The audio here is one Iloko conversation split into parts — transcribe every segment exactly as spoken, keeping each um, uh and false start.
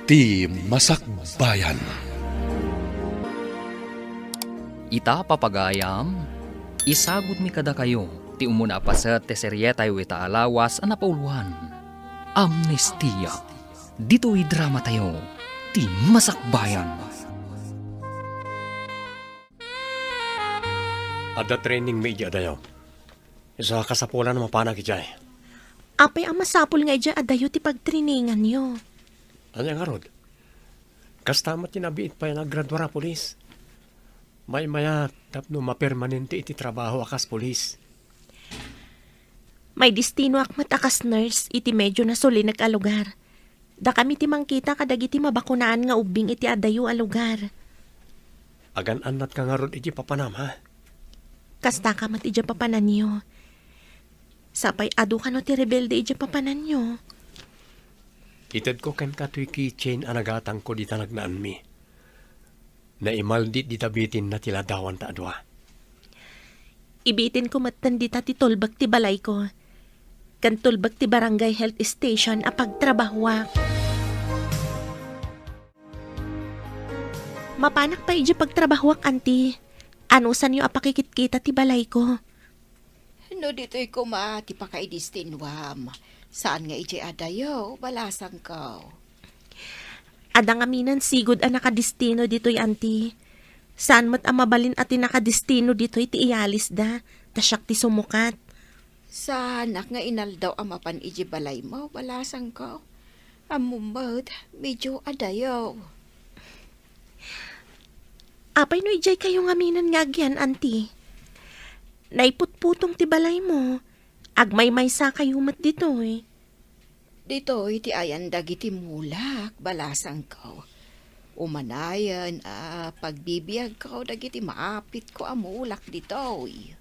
Ti Masakbayan. Ita, papagayam, isagutmi kadakayo ti umuna a paset ti serietayo ita a lawas a napauloan, Amnestia. Ditoy dramatayo, Ti Masakbayan. Adda trainingmi idiay adayo. Isu a kasapulan a mapanak idiay. Apay a masapul nga idiay adayo ti pagtraininganyo? Ania ngarud? Kasta met ti nabiit pay a naggraduar a pulis. Maymayat tapno mapermanente iti trabaho a kas pulis. Maidistinoak met a kas nurse iti medyo nasulinek a lugar. Dakami ti mangkita kadagiti mabakunaan nga ubbing iti adayo a lugar. Agan-annatka ngarud iti papanam, ha? Kastaka met iti papananyo. Sapay adu kano ti rebelde iti papananyo. Itedko kenka toy keychain a nagatangko dita nagnaanmi. Naimaldit dita bitinna ti ladawanta a dua. Ibitinko metten dita ti tulbek ti balayko. Ken tulbek ti barangay health station a pagtrabahoak. Mapanak pay idiay pagtrabahoak, anti. Anusanyo a pakikitkita ti balayko? No ditoy koma ti pakaidistinoam, saan nga idiay adayo, balasangko. Adda ngamin sigud a nakadistino ditoy, anti. Saan met a mabalin a ti nakadistino ditoy ti iyalisda, ta siak ti sumukat. Saanak nga inaldaw a mapan idiay balaymo, balasangko. Ammom met, medyo adayo. Apay no idiay kayo ngamin nga agyan, anti? Naiputputong ti balaymo. Agmaymaysa kayo met ditoy. Ditoy ti ayan dagiti mulak, balasangko. Umanayen a pagbibiagko dagiti maapitko a mulak ditoy.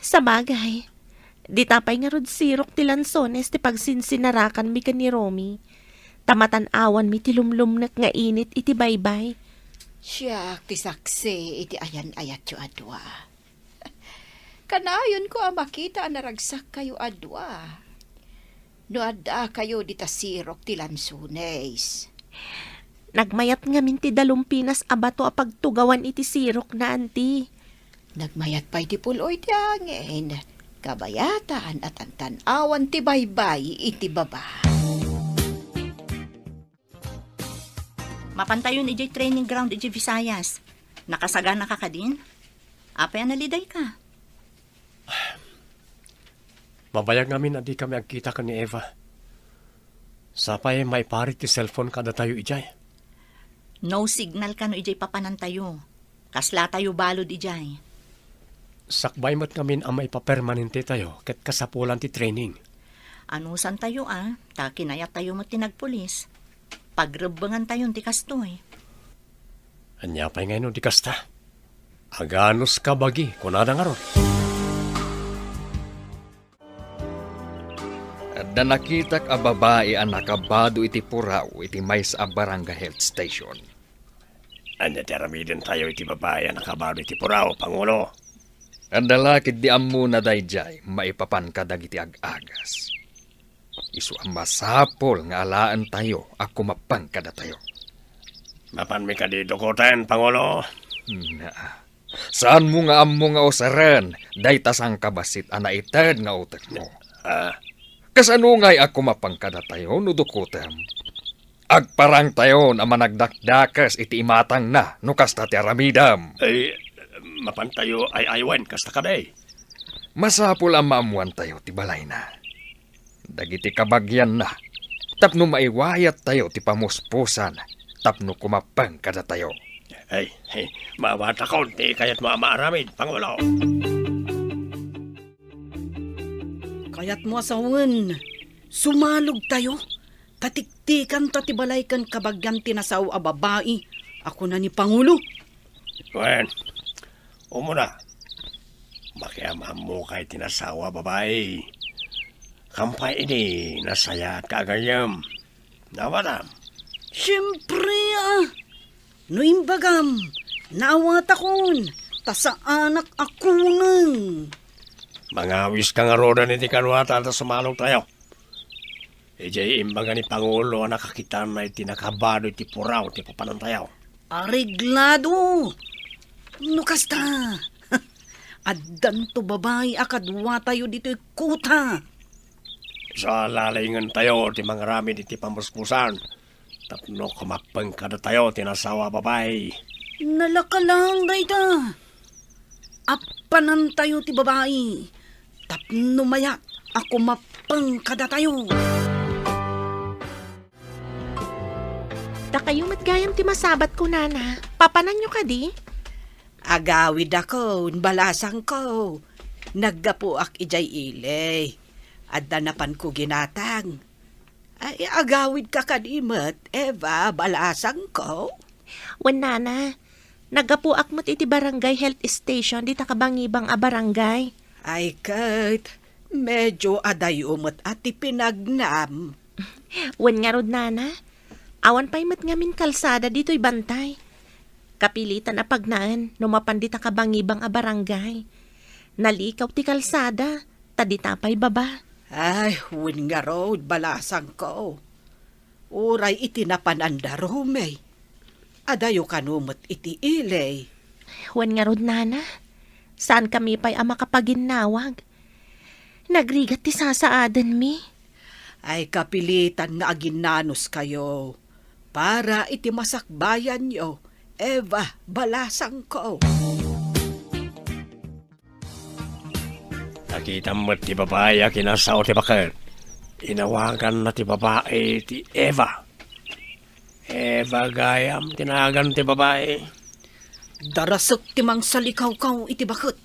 Sabagay, dita pay ngarud sirok ti lansones ti pagsinsinarakanmi ken ni Romy. Ta matan-awanmi ti lumlumnek nga init iti baybay. Siak ti saksi iti ayan-ayatyo a dua. Kanayonko a makita a naragsakkayo a dua. No addakayo dita sirok ti lansones. Nagmayat ngamin ti dalumpinas a bato a pagtugawan iti sirokna, anti. Nagmayat pay ti pul-oy ti angin. Kabayatan a tantan-awan ti baybay iti baba. Mapantayon idiay training ground idiay Visayas. Nakasaganaka kadin? Apay a nalidayka? Mabayag ngamin a dikami agkita ken ni Eva. Sapay maiparit ti cellphone kadatayo idiay. No signal kano idiay papanantayo. Kaslatayo balud idiay. Sakbay met ngamin a maipapermanentetayo ket kasapulan ti training. Anusantayo a, ta kinayattayo met ti nagpulis. Pagrebbengantayon ti kastoy. Ania pay ngay no di kasta? Aganus kabagi, kunada ngarud. Adda nakitak a babai a nakabado iti puraw iti maysa a barangay health station. Ania ti aramidentayo iti babai a nakabado iti puraw, Pangulo? Adda la ketdi ammona daydiay maipapan kadagiti ag-agas. Isu a masapul nga alaentayo a kumappeng kadatayo. Mapanmi kadi dukoten, Pangulo? Naa. Saanmo nga ammo nga usaren dayta sangkabassit a naited nga utekmo? Ah. Kasano ngay a kumappeng kadatayo no dukotem? Agparangtayon a managdakdakes iti imatangna no kasta ti aramidem. Ay, mapantayo ay-aywen kasta kadi. Masapul a maammoantayo ti balayna. Dagiti kabagianna, tapno maiwayattayo ti pamuspusan, tapno kumappeng kadatayo. Ay, ay, maawatakon ti kayatmo a maaramid, Pangulo. Kayatmo a sawen, sumalogtayo, ta tiktikanta ti balay ken kabagian ti nasao a babai a kuna ni Pangulo. Wen, umuna, makiam-ammoka iti nasao a babai. Kampay idi nasayaat ka agayem. Nawatam. Siempre, ah. No imbagam, naawatakon, ta saanak a kuneng. Mangawiska ngaruden iti kaduata ta sumalogtayo. Idiay imbaga ni Pangulo a nakakitanna iti nakabado iti puraw ti papanantayo. Areglado! No kasta, addanto babai a kaduatayo ditoy kuta. Isu a lalingentayo ti mangaramid iti pamuspusan tapno kumappeng kadatayo ti nasawa a babai. Nalaka laeng dayta. Appanantayo ti babai tapno mayat a kumappeng kadatayo. Dakayo met gayam ti masabatko, nana. Papananyo kadi? Agawidakon, balasangko. Naggapuak idiay ili. Adda napanko ginatang. Ay, agawidka kadi met, Eva, balasangko? Wen, nana. Naggapuak met iti barangay health station dita kabangibang a barangay. Ay ket, medyo adayo met a ti pinagnam. Wen ngarud, nana. Awan pay met ngamin kalsada ditoy bantay. Kapilitan a pagnaen no mapan dita kabangibang a barangay. Nalikaw ti kalsada, ta dita pay baba. Ay, wen ngarud, balasangko. Uray iti napananda, Rome. Adayo kano met iti ili. Wen ngarud, nana. Saankami pay a makapaginnawag. Nagrigat ti sasaadenmi. Ay, kapilitan nga aginnanuskayo para iti masakbayanyo, Eva, balasangko. Nakitam met ti babai a kinasao ti baket. Inawaganna ti babai ti Eva. Eva gayam ti nagan ti babai. Darasek ti mangsalikawkaw iti baket.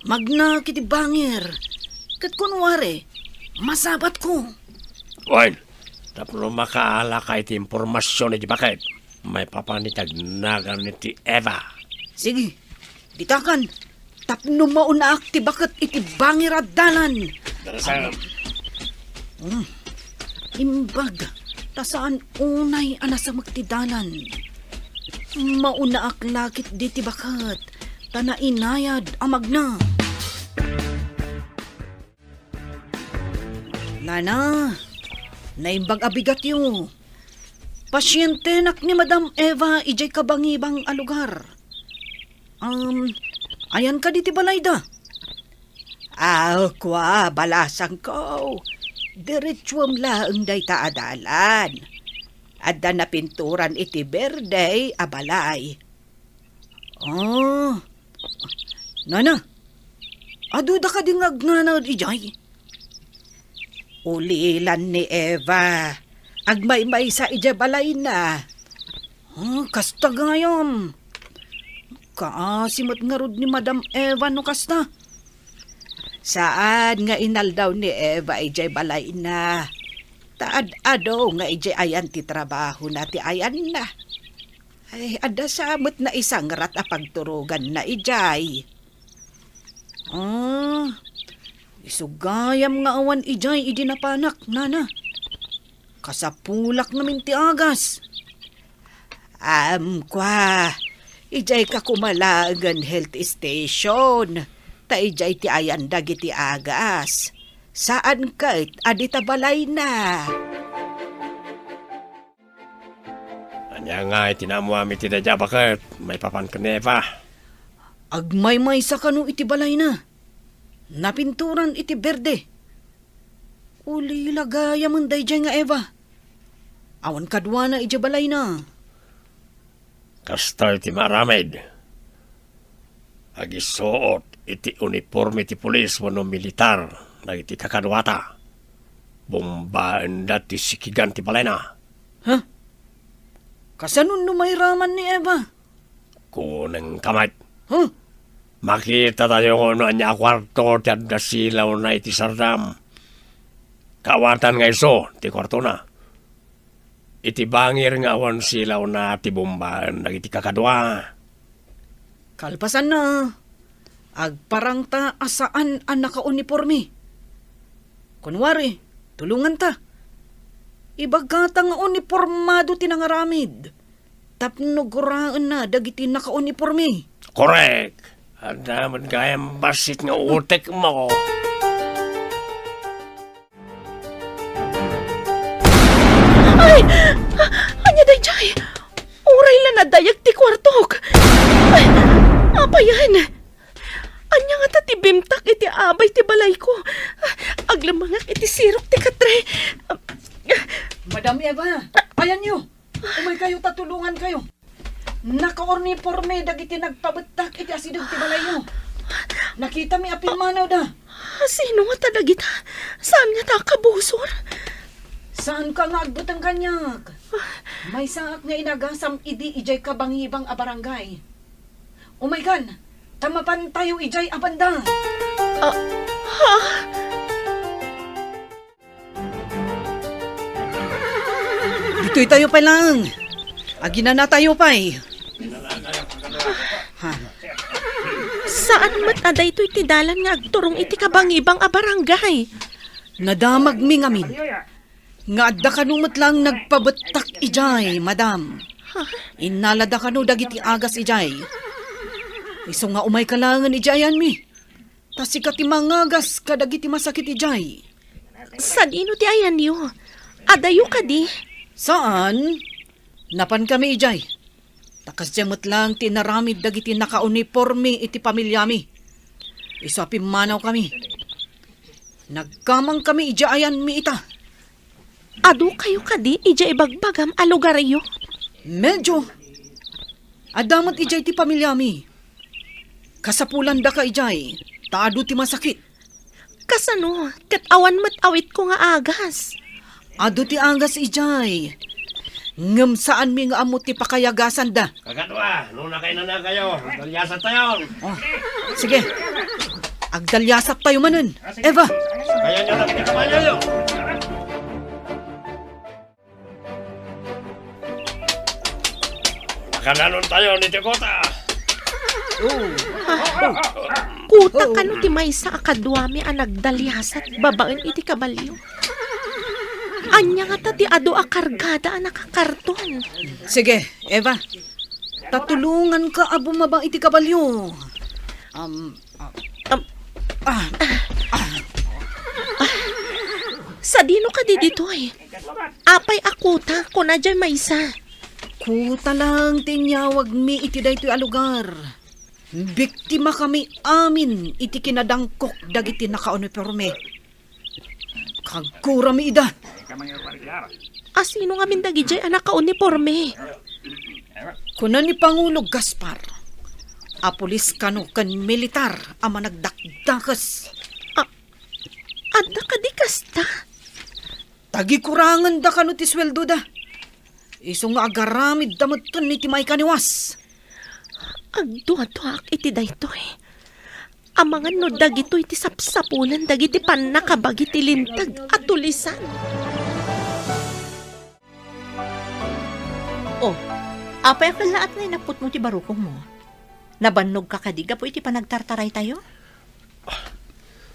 Magna iti bangir. Ket kunwari, masabatko. Wen, tapno makaalaka iti impormasion iti baket, maipapan iti agnagan ti Eva. Sige, ditakan, tapno maunaak ti baket iti bangir a dalan. Darasem. Hmm. Imbag, ta saan unay a nasamek ti dalan. Maunaak la ketdi ti baket, ta nainayad a magna. Nana, naimbag a bigatyo. Pasientenak ni Madam Eva idiay kabangibang a lugar. Um, ayan kadi ti balayda? Aw, kua, balasangko. Diretsuem laeng dayta a dalan. Adda napinturan iti berde a balay. Ah, nana, aduda kadi nga agnanaed idiay? Ulilan ni Eva. Agmaymaysa idiay balayna. Ah, kasta gayam. Kaasi met ngarud ni Madam Eva no kasta. Saan nga inaldaw ni Eva idiay balayna. Ta ad-adu nga idiay ayan ti trabahona ti ayanna. Ay, adda sa met naisangrat a pagturoganna idiay. Ah, isu gayam nga awan idiay idi napanak, nana. Kasapulak ngamin ti agas. Am, kua, idiay ka koma laengen health station, ta idiay ti ayan dagiti agas. Saan ket a dita balayna. Ania nga iti naammoam iti daydi a baket maipapan ken ni Eva? Agmaymaysa kano iti balayna. Napinturan iti berde. Ulila gayamen daydiay nga Eva. Awan kaduana idiay balayna. Kastoy ti maaramid. Agisuot iti uniporme ti pulis wenno militar dagiti kakaduata. Bombaenda ti sikigan ti balayna. Ha? Kasano no mairaman ni Eva? Kunengka met. Ha? Makitatayo no ania a kuarto ti adda silawna iti sardam. Kaawatan nga isu ti kuartona. Iti bangir nga awan silawna ti bombaen dagiti kakadua. Kalpasanna, agparangta a saan a nakauniporme. Kunwari, tulonganta. Ibagata nga unipormado ti nangaramid tapno guraenna dagiti nakauniporme. Korek! Adda met gayam bassit nga utekmo. Ania daydiay? Uray la nadayag ti kuartok. Ay, apayen? Ania ngata ti bimtak iti abay ti balayko? Aglammangak iti sirok ti katre. Madam Eva, ayanyo. Umaykayo ta tulongankayo. Nakauniporme dagiti nagpabettak iti asideg ti balayyo. Nakitami a pimmanawda. Sino ngata dagita? Saan ngata a kabusor? Saanka nga agbuteng kaniak. Maysaak nga inagasam idi idiay kabangibang a barangay. Umaykan, ta mapantayo idiay a banda. Ah, ha? Ditoy tayo pay laeng. Aginana tayo pay. Ha? Saan met a daytoy ti dalan nga agturong iti kabangibang a barangay? Nadamagmi ngamin nga adda kano met laeng nagpabettak idiay, madam. Ha? Innalada kano dagiti agas idiay. Isu nga umayka laengen idiay ayanmi. Ta sika ti mangagas kadagiti masakit idiay. Sadino ti ayanyo? Adayo kadi? Saan? Napankami idiay. Ta kasdiay met laeng ti inaramid dagiti nakauniporme iti pamiliami. Isu a pimmanawkami. Nagkamangkami idiay ayanmi ita. Adukayo kadi idiay ibagbagam a lugaryo? Medyo. Adda met idiay ti pamiliami. Kasapulandaka idiay, ta adu ti masakit. Kasano? Ket awan met awitko nga agas. Adu ti agas idiay. Ngem saanmi nga ammo ti pakayagasanda. Kakadua, no nakainanakayo, agdaliasat tayon. Oh, sige. Agdaliasat tayo manen. Eva. Sakayan nyo lang, pinakamalyo nyo. Nakananon tayo ni Tikota. Oh. Kuta kano ti maysa a kaduami a nagdaliasat babaen iti kabalio? Ania ngata ti adu a kargada a nakakarton? Sige, Eva. Ta tulonganka a bumaba iti kabalio. Um, ah, um, ah, ah. Sadino kadi ditoy? Apay a kuta, kuna diay maysa. Kuta lang ti inyawagmi iti daytoy a lugar. Biktima kami amin iti kinadangkok dagiti nakauniporme. Kagkurami ida. Asino ngamin dagidiay a nakauniporme? Kuna ni Pangulo Gaspar, a pulis kano ken militar a managdakdakes. A-, adda kadi kasta? Tagikurangenda kano ti sueldoda. Isu nga agaramidda metten iti maikaniwas. Agduaduaak iti daytoy. Amangan no dagitoy ti sapsapulan dagiti pannakabagi ti linteg a tulisan. Oh, apay a kellaat nga inapputmo ti barukongmo? Nabannogka kadi gapu iti panagtartaraytayo?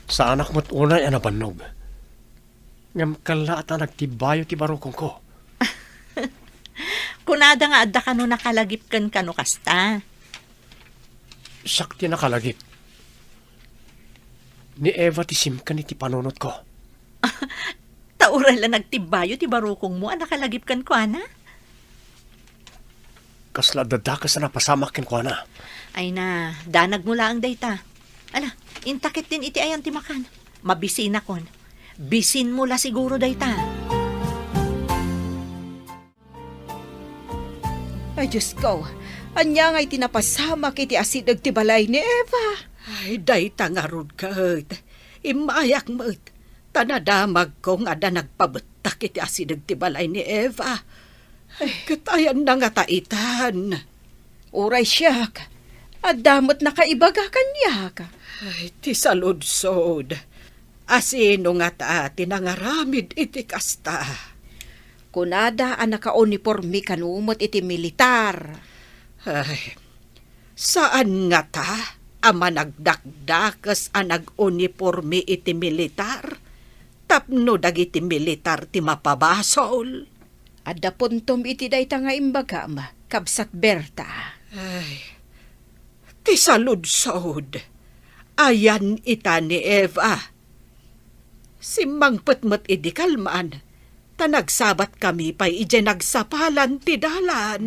Saanak met unay a nabannog. Ngem kellaat a nagtibbayo ti barukongko. Kunada nga adda kano nakalagip ken kano kasta. Siak ti nakalagip. Ni Eva ti simken iti panunotko. Ta uray la nagtibbayo ti barukongmo a nakalagip kenkuana? Kasla adda dakes a napasamak kenkuana. Ay na, danagmo laeng dayta. Ala, inta ketdin iti ayan ti makan. Mabisinakon. Bisinmo la siguro dayta. Ay, Diosko, ania ngay ti napasamak iti asideg ti balay ni Eva? Ay, dayta ngarud ket. Immayak met. Ta nadamagko nga adda nagpabettak iti asideg ti balay ni Eva. Ay, ket ayanna ngata itan? Uray siak, adda met nakaibaga kaniak. Ay, ti saludsod. Asino ngata ti nangaramid iti kasta? Kunada a nakauniporme kano met iti militar. Ay, saan ngata a managdakdakes a nag-uniporme iti militar tapno dagiti militar ti mapabasol? Adda puntom iti dayta nga imbagam, Kabsat Berta. Ay, ti saludsod. Ayan ita ni Eva. Simmangpet met idi kalman. ta nagsabatkami pay idiay nagsapalan ti dalan.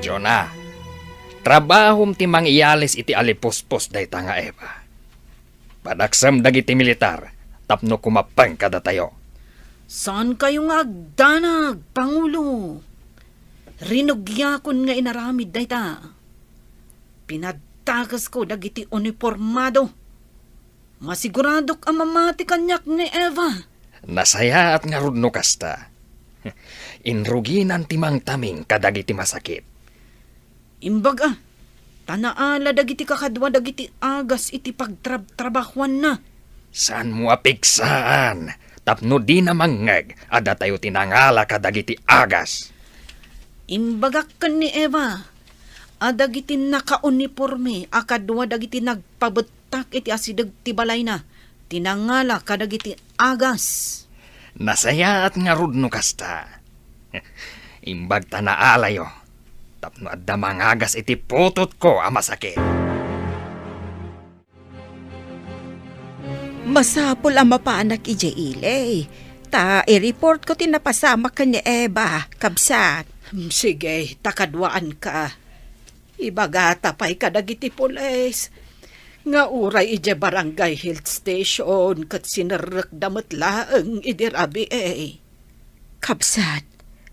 Jonah, trabahom ti mangiyalis iti alipuspos dayta nga Eva. Padaksem dagiti militar tapno kumappeng kadatayo. Saankayo nga agdanag, Pangulo. Rinugiakon nga inaramid dayta. Pinaddakesko dagiti unipormado. Masiguradok a mamati kaniak ni Eva. Nasayaat ngarud no kasta. Inruginan ti mangtaming kadagiti masakit. Imbag a, ta naala dagiti kakadua dagiti agas iti pagtrabtrabahuanna. Saanmo a pigsaan tapno dina mangngeg a datayo ti nangala kadagiti agas. Imbagak ken ni Eva a dagiti nakauniporme a kadua dagiti nagpabettak iti asideg ti balayna ti nangala kadagiti agas. Nasayaat ngarud no kasta. Imbag ta naalayo tapno adda mangagas iti putotko a masakit. Masapul a mapanak idiay ili, ta i-reportko ti napasamak ken ni Eva, kabsat. Hmm, sige, ta kaduaanka. Ibagata pay kadagiti pulis nga uray idiay barangay health station ket sinerrekda met laeng idi rabii. Kabsat,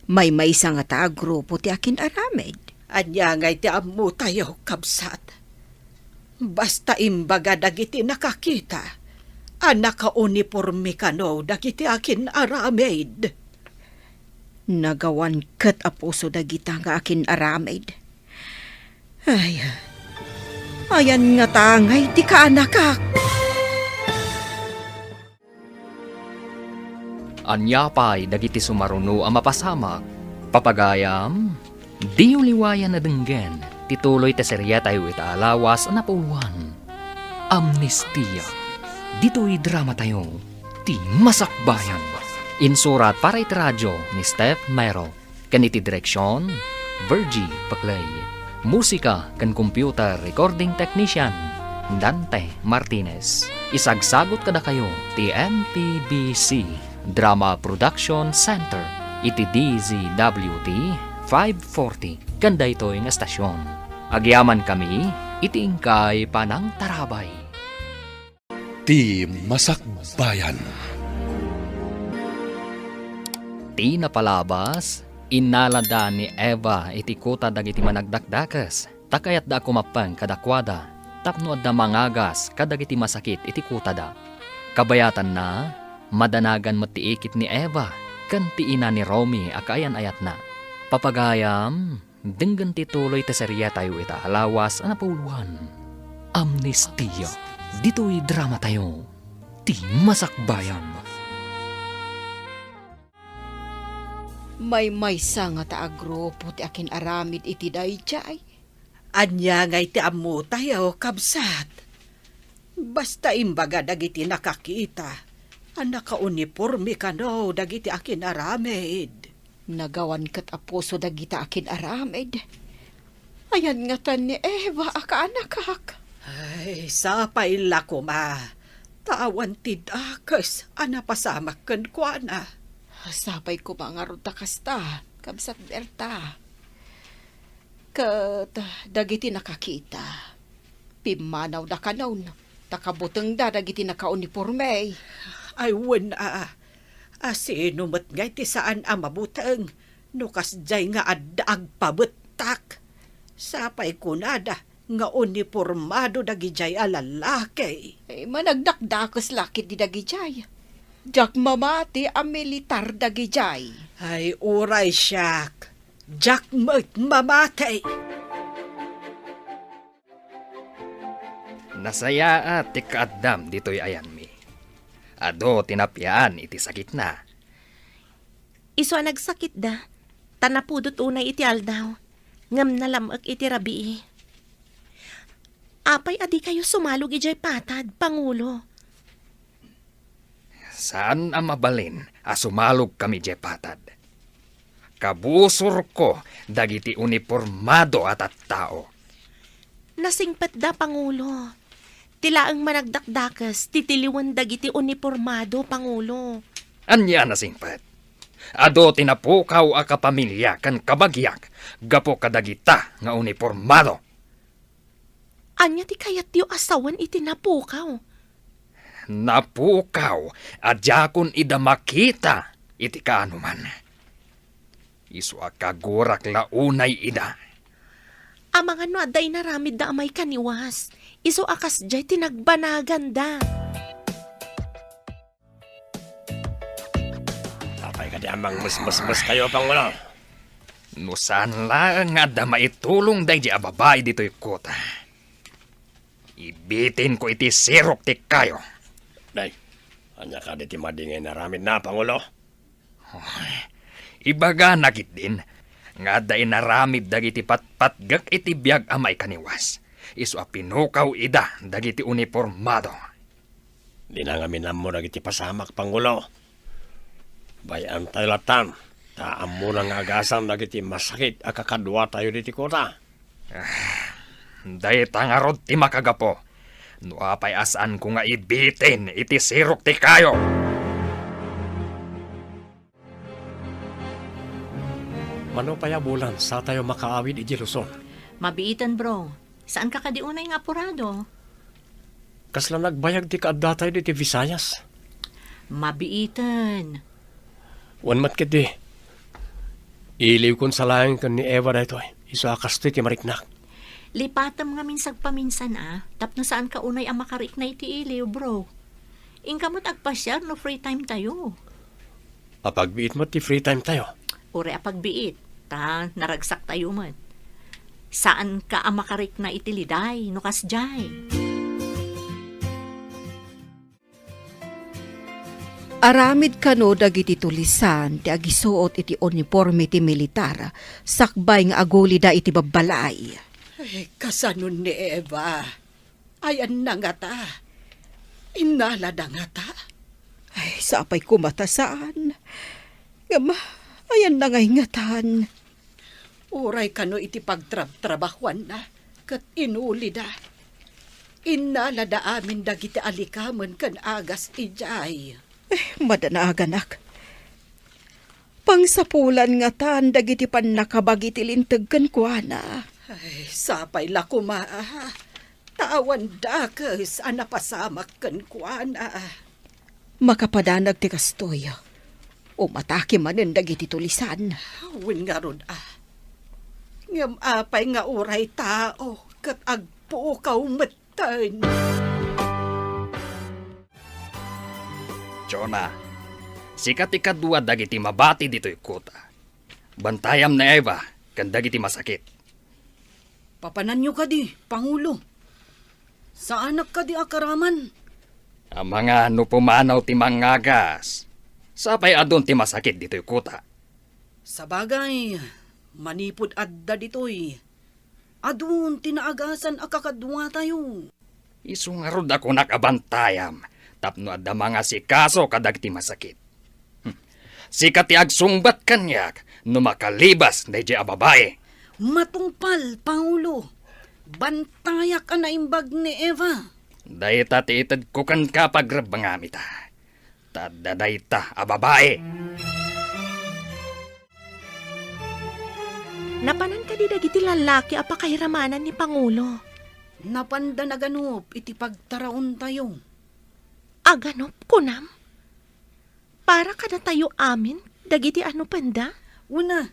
maymaysa ngata a grupo ti akin-aramid. Ania ngay ti ammotayo, kabsat? Basta imbaga dagiti nakakita a nakauniporme kano dagiti akin-aramid. Nagawan ket a puso dagita nga akin-aramid. Ay, ayan ngata ngay ti kaanakak. Ania pay dagiti sumaruno a mapasamak? Papagayam, diyo liwayan a denggen ti tuloy ti serietayo ita a lawas a napuloan. Amnestia. Ditoy dramatayo, ti Masakbayan. Insurat para iti radio ni Steph Mero. Ken iti direksion, Virgie Paclay. Musika ken computer recording technician, Dante Martinez. Isagsagut kadakayo ti M P B C Drama Production Center iti D Z W T five forty ken daytoy nga estasion. Agyamankami iti inkay panangtarabay. Ti Masakbayan. Ti napalabas, innalada ni Eva iti kuta dagiti managdakdakes, ta kayatda a kumappeng kadakuada, tapno adda mangagas kadagiti masakit iti kutada. Kabayatanna, madanagan met ti ikit ni Eva ken ti ina ni Romy a kaayan-ayatna. Papagayam, denggen ti tuloy ti serietayo ita a lawas a napuloan. Amnestia. Ditoy dramatayo, ti Masakbayan. Maymaysa ngata a grupo ti akin-aramid iti daydiay. Ania ngay ti ammotayo, kabsat? Basta imbaga dagiti nakakita a nakauniporme kano dagiti akin-aramid. Nagawan ket a puso dagita akin-aramid. Ayan ngatan ni Eva a kaanakak. Ay, sapay la koma, ta awan ti dakes a napasamak kenkuana. Sapay koma ngarud ta kasta, kabsat Berta. Ket dagiti nakakita, pimmanawda kanon, ta kabutengda dagiti nakauniporme. Ay, wen a, a sino met ngay ti saan a mabuteng no kasdiay nga adda agpabettak? Sapay kunada nga unipormado dagidiay a lalaki. Eh, managdakdakes la ketdi dagidiay. Diak mamati a militar dagidiay. Ay, uray siak. Diak met mamati. Nasayaat ti kaaddam ditoy ayanmi. Adu ti napiaan iti sakitna. Isu a nagsakitda, ta napudot unay iti aldaw, ngem nalam-ek iti rabii. Apay a dikayo sumalog idiay patad, Pangulo? Saan a mabalin a sumalogkami idiay patad. Kabusorko dagiti unipormado a tattao. Nasingpetda, Pangulo. Ti laeng managdakdakes ti tiliwen dagiti unipormado, Pangulo. Ania a nasingpet? Adu ti napukaw a kapamilya ken kabagiak gapu kadagita nga unipormado. Ania ti kayatyo a sawen iti napukaw? Napukaw a diakon ida makita iti kaanoman. Isu a kagurak la unay ida. Amangan no adda inaramidda a maikaniwas, isu a kasdiay ti nagbanaganda. Apay kadi a mangmusmusmuskayo, Pangulo? No saan laeng nga adda maitulong daydi a babai ditoy kuta, ibitinko iti sirok ti kayo. Nay, ania kadi ti madi nga inaramidna, Pangulo? Ibagana ketdin nga adda inaramid dagiti patpatgek iti biag a maikaniwas, isu a pinukaw ida dagiti unipormado. Dina ngamin ammo dagiti pasamak, Pangulo. Bay-antayo lattan, ta ammona nga agasan dagiti masakit a kakaduatayo ditoy kuta. Ah, dayta ngarud ti makagapu no apay a saanko nga ibitin iti sirok ti kayo. Mano pay a bulan satayo makaawid idiay Luzon? Mabiiten, bro. Saanka kadi unay nga apurado? Kasla nagbayag ti kaaddatayo ditoy Visayas. Mabiiten. Wen met ketdi. Iliwkon sa laeng ken ni Eva daytoy. Isu a kastoy ti mariknak. Lipatem ngamin sagpaminsan a, tapno saanka unay a makarikna iti iliw, bro. Inka met agpasiar no free time tayo. Apagbiit met ti free time tayo. Uray apagbiit, ta naragsak tayo met. Saanka a makarikna iti liday no kasdiay. Aramid kano dagiti tulisan ti agisuot iti uniporme ti militar sakbay nga agulida iti babbalay. Ay, kasano ni Eva? Ayanna ngata? Innalada ngata? Ay, sapay koma ta saan. Ngem, ayanna ngay ngatan? Uray kano iti pagtrabtrabahuanna ket inulida. Innalada amin dagiti alikamen ken agas idiay. Eh, madanaganak. Pangsapulan ngatan dagiti pannakabagi ti linteg kenkuana. Ay, sapay la koma, ah. Ta awan dakes a napasamak kenkuana. Makapadanag ti kastoy, umatake manen dagiti tulisan. Wen ngarud, a. Ngem apay nga uray tao ket agpukaw metten? Jonah, sika ti kadua dagiti mabati ditoy kuta. Bantayam ni Eva ken dagiti masakit. Papananyo kadi, Pangulo? Saanak kadi a karaman? Amangan no pumanaw ti mangagas. Sapay adun ti masakit ditoy kuta. Sabagay, manipud adda ditoy, adun ti naagasan a kakaduatayo. Isu ngarud a kunak a bantayam tapno adda mangasikaso kadagiti masakit. Hmm. Sika ti agsungbat kaniak no makalibas daydiay a babai. Matungpal, Pangulo. Bantayak a naimbag ni Eva. Dayta ti itedko kenka, pagrebbengam ita. Ta adda dayta a babai. Napanan kadi dagiti lallaki a pakairamanan ni Pangulo? Napanda naganup iti pagtaraontayo. Aganup, kunam? Para kadatayo amin dagiti anupenda? Una,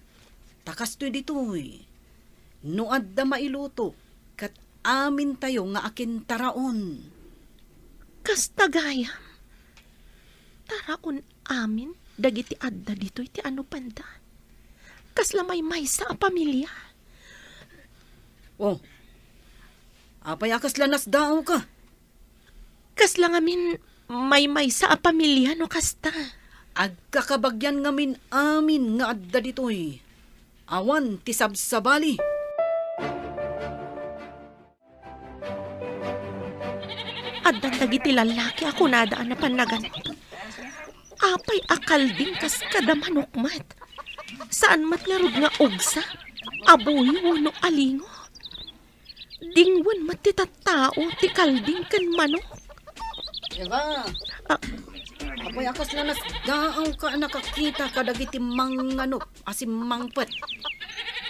ta kastoy ditoy. No adda mailuto, ket amintayo nga akintaraon. Kasta gayam? Taraon amin dagiti adda ditoy ti anupenda. Kasla maymaysa a pamilia. Oh, apay a kasla nasdaawka? Kasla ngamin maymaysa a pamilia no kasta. Agkakabagian ngamin amin nga adda ditoy. Awan ti sabsabali. Addan dagiti lallaki a kunada a napan naganup. Apay a kalding kas kada manok met. Saan met ngarud nga ugsa, abuy wenno alingo. Dingwen met ti tattao ti kalding ken manok. Eva, Ah. Apay a kasla nasdaawka a nakakita kadagiti manganop a simmangpet?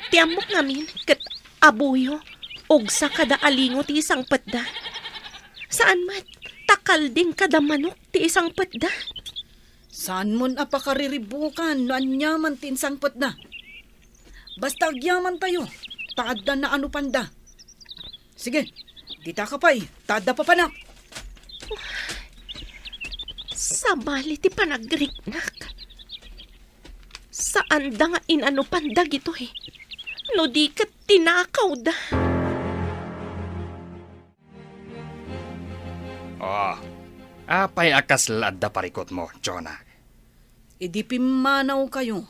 Ti ammok ngamin ket abuyo, ugsa kada alingo ti isangpetda. Saan met, ta kalding kada manok ti isangpetda. Saanmon a pakariribukan no aniaman ti insangpetda. Basta agyamantayo, ta adda naanupanda. Sige, dita ka pay, ta adda papanak. Sabali ti panagriknak. Saanda nga inanupan dagitoy. No di ket tinakawda. Oh, apay a kasla adda parikutmo, Jonah? Idi pimmanawkayo,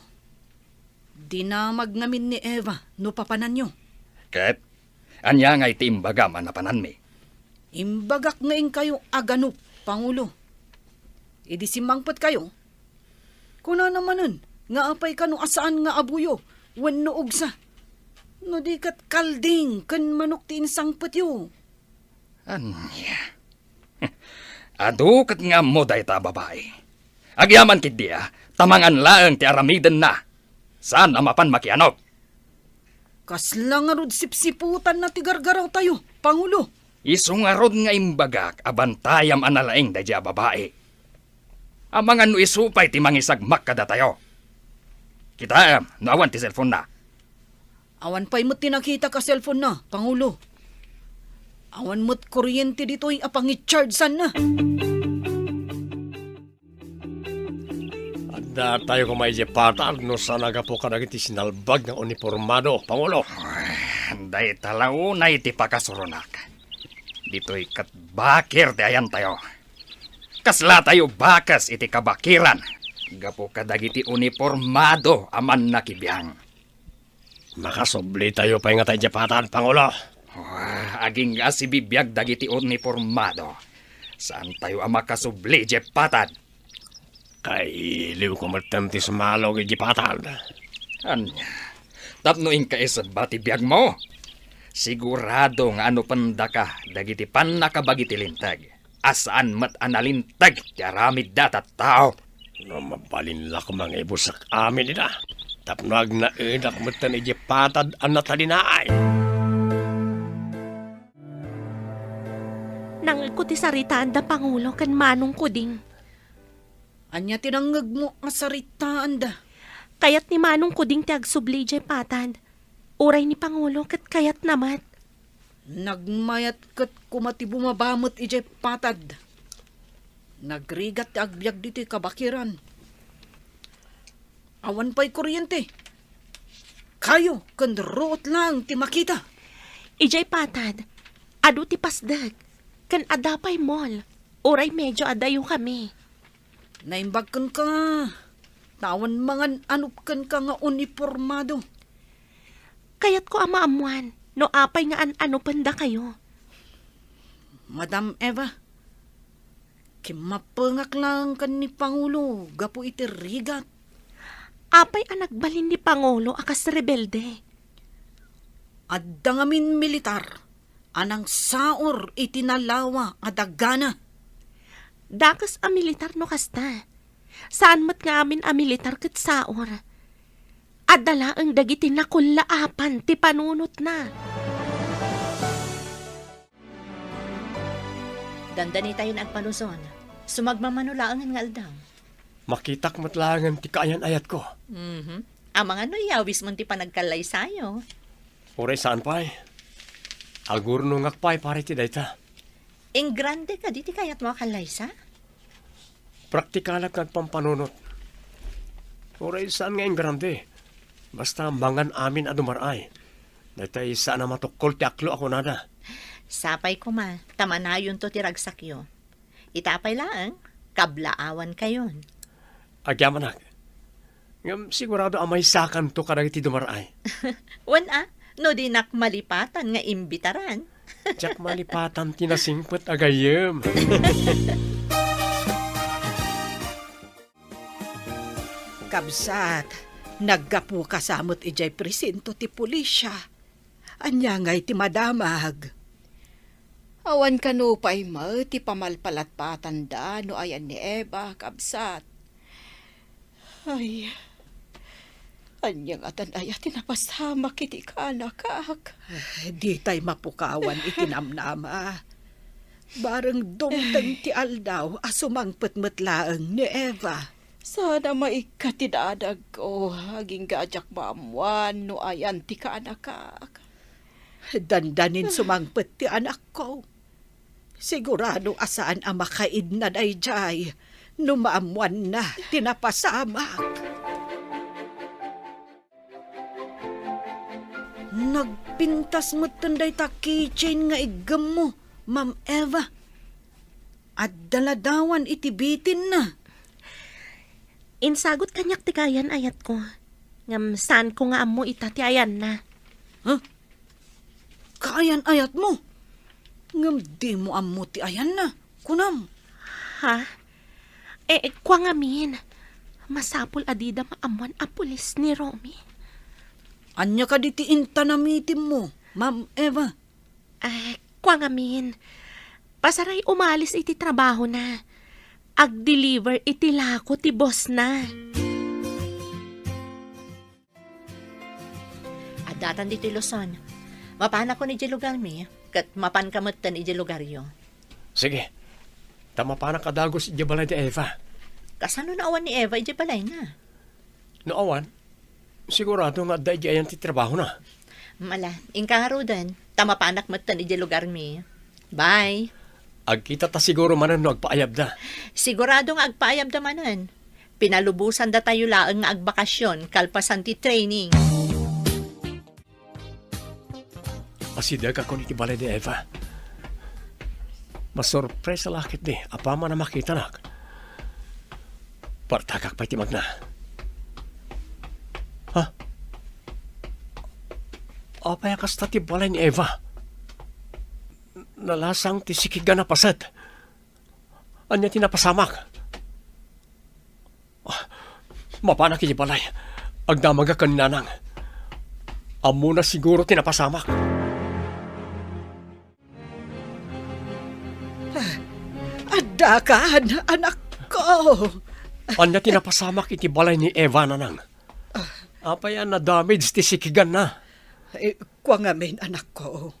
dinamag ngamin ni Eva no papananyo. Ket ania ngay ti imbagam a napananmi? Imbagak nga inkayo aganop, Pangulo. Idi simmangpetkayo, kunana manen nga apay kano a saan nga abuyo wenno ugsa. No di ket kalding ken manok ti insangpetyo. Ania? Adu ket nga ammo dayta a babai. Agyaman ketdi a, ta mangan laeng ti aramidenna. Saan a mapan makianop. Kasla ngarud sipsiputanna ti gargarawtayo, Pangulo. Isu ngarud nga imbagak a bantayam a nalaing daydiay a babai. Amangan no isu pay ti mangisagmak kadatayo. Kitaem no awan ti cellphone-na. Awan pay met ti nakitak a cellphone-na, Pangulo. Awan met kuryente ditoy a pangichargeanna. Adda tayo koma idiay patad no saan a gapu kadagiti sinalbag nga unipormado, Pangulo. Ay, dayta la unay ti pakasuronak. Ditoy ket bakir ti ayantayo. Kasla tayo bakes iti kabakiran gapu kadagiti unipormado a mannakibiang. Makasubli tayo pay ngata idiay patad, Pangulo. Ah, agingga a sibibiag dagiti unipormado. Saan tayo a makasubli idiay patad. Kailiwko metten ti sumalog idiay patad. Ania? Tapno inka isebba ti biagmo? Sigurado nga anupendaka dagiti pannakabagi ti linteg. A saan met a nalinteg ti aramidda a tattao. No mabalin la koma nga ibusek amin ida, tapno agnaedak metten idiay patad a natalinaay. Nangngegko ti saritaanda Pangulo ken Manong Kuding. Ania ti nangngegmo a saritaanda? Kayat ni Manong Kuding ti agsubli idiay patad. Uray ni Pangulo ket kayatna met. Nagmayat ket koma ti bumaba met idiay patad. Nagrigat ti agbiag ditoy kabakiran. Awan pay kuryente. Kayo ken ruot laeng ti makita. Idiay patad, adu ti pasdek, ken adda pay mall, uray medio adayokami. Naimbag kenka, ta awan mangan-anop kenka nga unipormado. Kayatko a maammoan no apay nga an-anupendakayo. Madam Eva, kimmapengak laeng ken ni Pangulo gapu iti rigat. Apay a nagbalin ni Pangulo a kas rebelde? Adda ngamin militar a nangsaor iti nalawa a dagana. Dakes a militar no kasta. Saan met nga amin a militar ket saor. Adda laeng dagiti nakullaapan ti panunotna. Dandanitayon agpaluson. Sumagmamano laengen nga aldaw. Makitak met laengen ti kaayan-ayatko. Mhm. Amangan no iyawismon ti panagkallaysayo. Uray saan pay. Agurnongak pay para iti dayta. Ingrande kadi ti kayatmo a kallaysa? Praktikalak nga agpampanunot. Uray saan nga ingrande. Basta mangan amin a dumar-ay. Daytay saan a matukkol ti aklo a kunada. Sapay koma, ta manayonto ti ragsakyo. Ita pay laeng, kablaawankayon. Agyamanak. Ngem sigurado a maysakanto kadagiti dumar-ay. Wen a, no dinak malipatan nga imbitaran. Diak malipatan ti nasingpet a gayyem. Kabsat, naggapuka sa met idiay presinto ti pulisya. Ania ngay ti madamag? Awan kano pay met ti pamalpalatpatanda no ayan ni Eva, kabsat. Ay, ania ngatan aya ti napasamak iti kaanakak? Eh, ditay mapukawan iti namnama. Bareng dumteng ti aldaw a sumangpet met laeng ni Eva. Saan a maikkat ti dadagko, agingga a diak maammuan no ayan ti kaanakak. Dandanin sumangpet ti anakko. Sigurado a saan a makaidna daydiay no maammuanna ti napasamak. Nagpintas metten dayta keychain nga iggemmo, Ma'am Eva. Adda ladawan iti bitinna. Insagut kaniak ti kaayan-ayatko. Ngem saanko nga ammo ita ti ayanna. Ha? Kaayan-ayatmo? Ngem dimo ammo ti ayanna, kunam? Ha? Eh, kua ngamin, masapul a dida maammuan a pulis ni Romy. Ania kadi ti intanamitimmo, Ma'am Eva? Eh, kua ngamin, pasaray umalis iti trabahona. Ag-deliver iti lako ti bossna. Addatan ditoy Luzon. Mapanakon idiay lugarmi, ket mapanka metten idiay lugaryo. Sige. Ta mapanak a dagus idiay balay ni Eva. Kasano no awan ni Eva idiay balayna? No awan, sigurado nga adda idiay ayan ti trabahona. Mala, inka ngaruden, ta mapanak metten idiay lugarmi. Bye. Agkitata siguro manen no agpaayabda. Sigurado nga agpaayabda manen. Pinalubosandatayo laeng nga agbakasyon kalpasan ti training. Asidegakon iti balay ni Eva. Masurpresa la ketdi apaman a makitanak. Partagak pay ti magna. Ha? Apay a kasta ti balay ni Eva? Nalasang ti sikigan a paset. Ania ti napasamak? Ah, mapanak iti balay. Agdamagak ken ni Nanang. Ammona siguro ti napasamak. Ah, addakan, anakko. Ania ti napasamak iti balay ni Eva, Nanang? Apay a nadamage ti sikiganna? Eh, kua ngamin, anakko.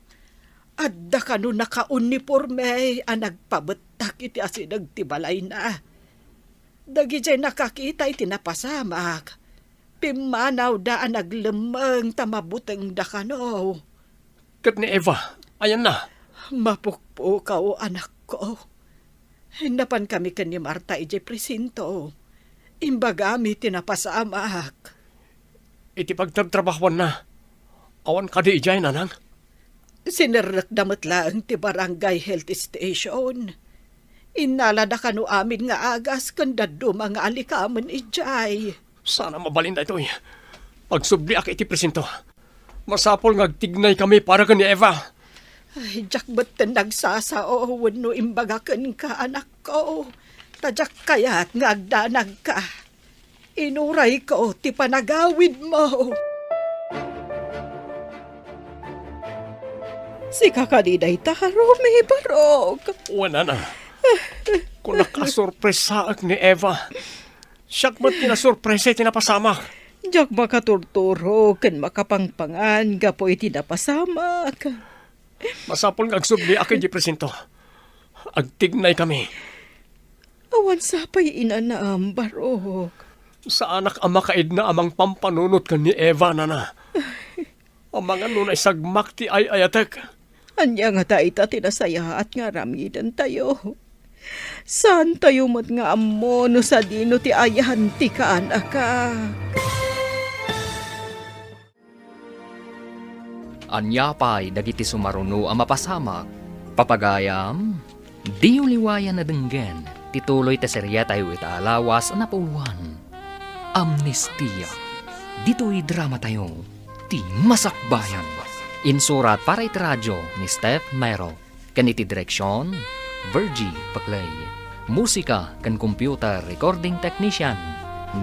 Adda kano nakauniporme a nagpabettak iti asideg ti balayna. Dagidiay nakakita iti napasamak, pimmanawda a naglemmeng ta mabutengda kano. Ket ni Eva, ayanna? Mapukpukaw, anakko. Napankami ken ni Marta idiay presinto. Imbagami ti napasamak. Iti pagtrabtrabahuanna, awan kadi idiay, Nanang? Sinerrekda met laeng ti barangay health station. Innalada kano amin nga agas ken dadduma nga alikamen idiay. Saan a mabalin daytoy. Agsubliak iti presinto. Masapul nga agtignaykami para ken ni Eva. Ay, diak metten nagsasao wenno imbaga kenka, anakko. Ta diak kayat nga agdanagka. Inurayko ti panagawidmo. Sika kadi dayta, Romy, barok? Wen, Nana. Kunak a sorpresaek ni Eva. Siak met ti nasorpresa iti napasamak. Diak makaturturo ken makapangpangan gapu iti napasamak. Masapul nga agsubliak idiay presinto. Agtignaykami. Awan sapay inanam, barok. Saanak a makaidna a mangpampanunot ken ni Eva, Nana. Amangan no naisagmak ti ay-ayatek. Ania ngata ita ti nasayaat nga aramidentayo? Saantayo met nga ammo no sadino ti ayan ti kaanakak. Ania pay dagiti sumaruno a mapasamak? Papagayam, diyo liwayan a denggen ti tuloy ti seriatayo ita a lawas a napuloan, Amnestia. Ditoy dramatayo, ti Masakbayan. Insurat para iti radio ni Steph Mero. Ken iti direksion, Virgie Paclay. Musika ken computer recording technician,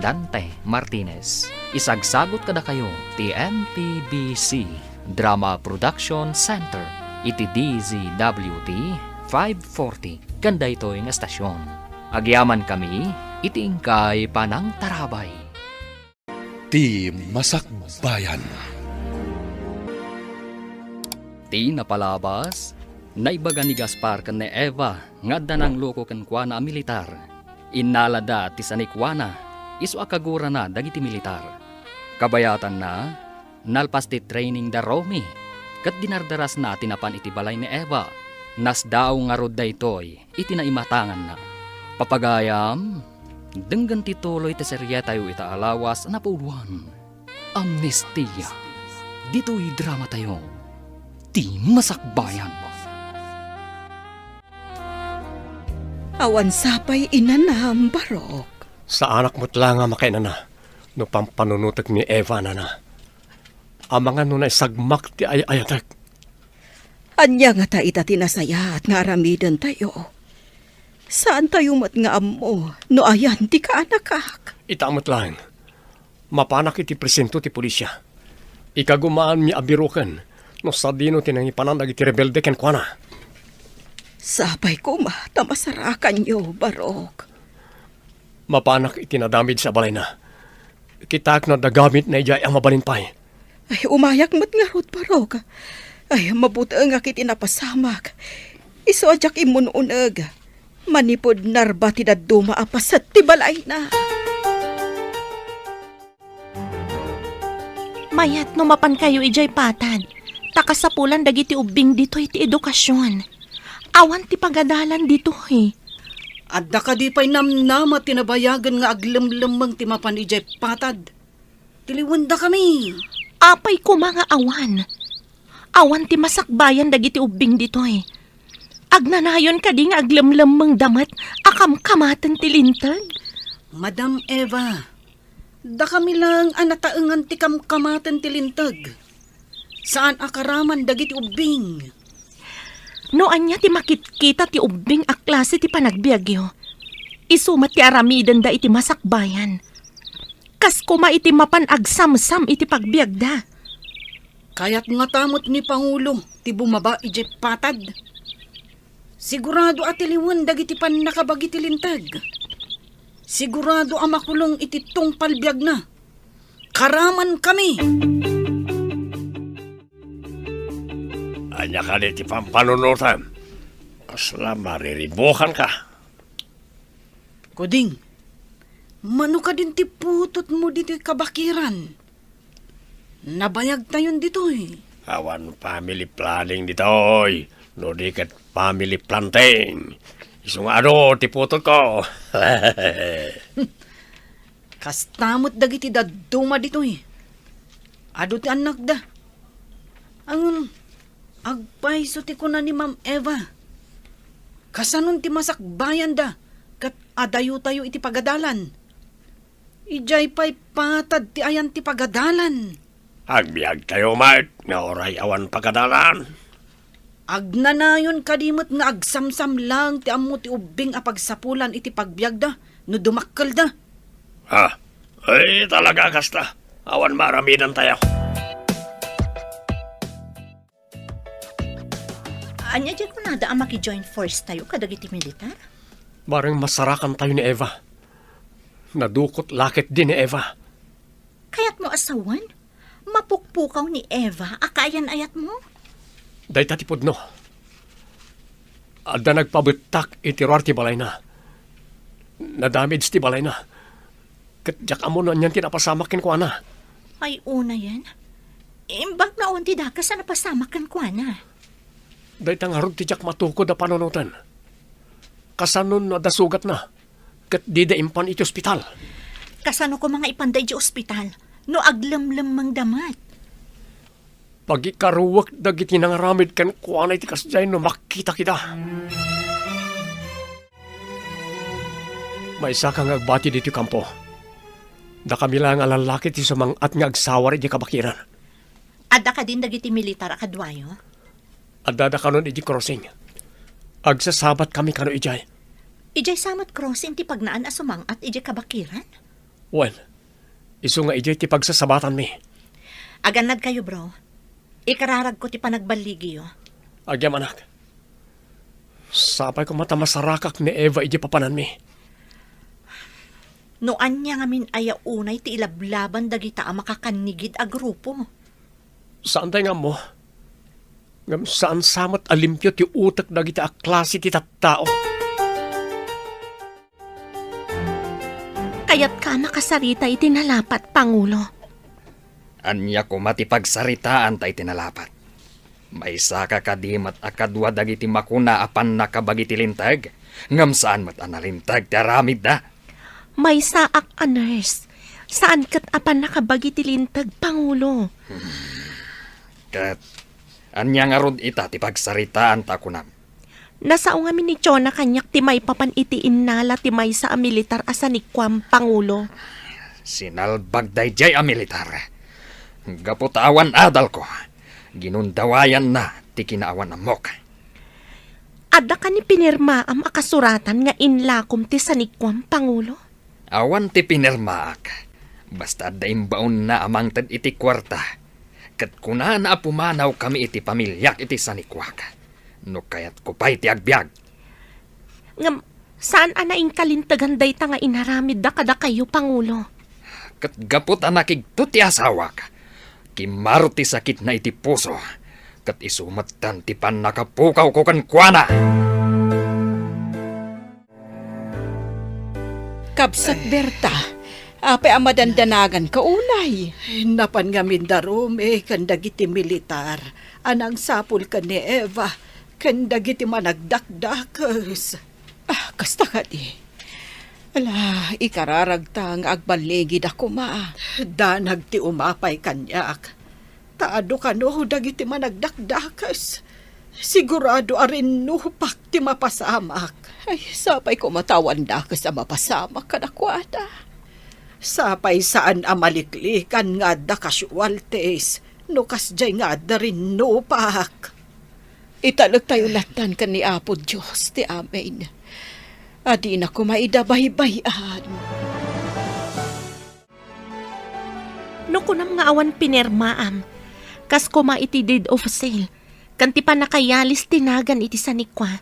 Dante Martinez. Isagsagut kadakayo ti M P B C. Drama Production Center iti D Z W T five forty ken daytoy nga estasion. Agyamankami iti inkay panangtarabay. Ti Masakbayan. Ti napalabas, naibaga ni Gaspar ken ni Eva nga adda nangluko kenkuana a militar. Innalada ti sanikuana, isu a kagurana dagiti militar. Kabayatanna, nalpas ti training da Romy, ket dinardarasna ti napan iti balay ni Eva. Nasdaaw ngarud daytoy iti naimatanganna. Papagayam, denggen ti tuloy ti serietayo ita a lawas a napuloan. Amnestia. Ditoy dramatayo, Ti Masakbayan. Awan sapay inanam, Barok. Saanak met la nga makainana no pampanunotek ni Eva, nana. Amangan no naisagmak ti ay-ayatek. Ania ngata ita ti nasayaat nga aramidentayo? Saantayo met nga ammo no ayan ti kaanakak. Ita met laeng. Mapanak iti presinto ti polisia. Ikagumaanmi a biroken no sadino ti nangipanan dagiti rebelde kenkuana. Sapay koma ta masarakanyo, Barok. Mapanak iti nadamage a balayna. Kitaek no adda gamitna idiay a mabalin pay. Ay, umayak met ngarud, Barok. Ay, mabutengak iti napasamak. Isu a diak immun-uneg. Manipud narba ti dadduma a paset ti balayna. Mayat no mapankayo idiay patad, ta kasapulan dagiti ubbing ditoy ti edukasion. Awan ti pagadalan ditoy. Adda kadi pay namnama ti nabayagen nga aglemlemmeng ti mapan idiay patad? Tiliwendakami. Apay koma nga awan? Awan ti masakbayan dagiti ubbing ditoy. Agnanayon kadi nga aglemlemmengda met a kamkamaten ti linteg? Madam Eva, dakami laeng a nataengan ti kamkamaten ti linteg. Saan a karaman dagiti ubbing. No ania ti makitkita ti ubbing a klase ti panagbiagyo, isu met ti aramidenda iti masakbayan. Kas koma iti mapan agsamsam iti pagbiagda. Kayat ngata met ni Pangulo ti bumaba idiay patad. Sigurado a tiliwen dagiti pannakabagi ti linteg. Sigurado a makulong iti tungpal biagna. Karamankami! Ania kadi ti pampanunotem? Kasla mariribukanka. Kuding, mano kadin ti putotmo ditoy kabakiran? Nabayagtayon ditoy. Awan family planning ditoy, no di ket family planting. Isu nga adu ti putotko. Kasta met dagiti dadduma ditoy. Adu ti annakda. Ngem, agpayso ti kuna ni Ma'am Eva. Kasanon ti masakbayanda ket adayutayo iti pagadalan? Idiay pay patad ti ayan ti pagadalan. Agbiagtayo met nga uray awan pagadalan. Agnanayon kadi met nga agsamsam laeng ti ammo ti ubbing a pagsapulan iti pagbiagda no dumakkelda? Ah, ay, talaga kasta. Awan maaramidantayo. Ania diay kunada a maki-join force tayo kadagiti militar? Bareng masarakan tayo ni Eva. Nadukot la ketdi ni Eva. Kayatmo a sawen? Mapukpukaw ni Eva a kaayan-ayatmo? Dayta ti pudno. Adda nagpabettak iti ruar ti balayna. Nadamage ti balayna. Ket diak ammo no anian ti napasamak kenkuana. Ay, unayen. Imbag no awan ti dakes a napasamak kenkuana. Dayta ngarud ti diak matukod a panunoten. Kasano no adda sugatna, ket dida impan iti ospital? Kasano koma nga ipanda iti ospital no aglemlemmengda met? Pagikaruek dagiti nangaramid kenkuana iti kasdiay no makitak ida. Maysaka nga agbati ditoy kampo. Dakami laeng a lallaki ti sumang-at nga agsawar idiay kabakiran. Adda kadin dagiti militar a kaduayo? Addada kanon idiay crossing. Agsasabatkami kano idiay. Idiay sa met crossing ti pagnaan a sumang-at idiay kabakiran? Wen, isu nga idiay ti pagsasabatanmi. Agannadkayo, bro. Ikararagko ti panagballigiyo. Agyamanak. Sapay koma ta masarakak ni Eva idiay papananmi. No ania ngamin aya unay ti ilablaban dagita a makakannigid a grupo? Saantay nga ammo. Ngem saan sa met a limpio ti utek dagita a klase ti tattao. Kayatka a makasarita iti nalapat, Pangulo? Ania koma ti pagsaritaanta iti nalapat? Maysaka kadi met a kadua dagiti makuna a pannakabagi ti linteg, ngem saan met a nalinteg ti aramidda? Maysaak a nurse. Saan ket a pannakabagi ti linteg, Pangulo. Ket ania ngarud ita ti pagsaritaanta a kunam? Nasao ngamin ni Chona kaniak ti maipapan iti innala ti maysa a militar a sanikuam, Pangulo. Sinalbag daydiay a militar. Gapu ta awan adalko, ginundawayanna ti kinaawan-ammok. Adda kani pinirmaam a kasuratan nga inlakom ti sanikuam, Pangulo? Awan ti pinirmaak. Basta adda imbaonna a mangted iti kuarta. Ket kunana a pumanawkami iti pamiliak iti sanikuak. No kayatko pay ti agbiag. Ngem, saan a naingkalintegan dayta nga inaramidda kadakayo, Pangulo? Ket gapu ta nakigto ti asawak, kimmaro ti sakitna iti puso, ket isu metten ti pannakapukawko kenkuana. Kabsat Berta, apay a madandanaganka unay? Napan ngamin da Romy ken dagiti militar a nangsapul ken ni Eva ken dagiti managdakdakes. Ah, kasta kadi. Ala, ikararagta nga agballigida koma. Danag ti umapay kaniak. Ta adu kano dagiti managdakdakes. Sigurado a rinnupak ti mapasamak. Ay, sapay koma ta awan dakes a mapasamak kadakuada. Sapay saan a maliklikan nga adda casualties no kasdiay nga adda rinnupak. Italektayo lattan ken ni Apo Dios ti amin a dina koma ida baybay-an. No kunam nga awan pinirmaam, kas koma iti deed of sale, ken ti pannakayalis ti nagan iti sanikua,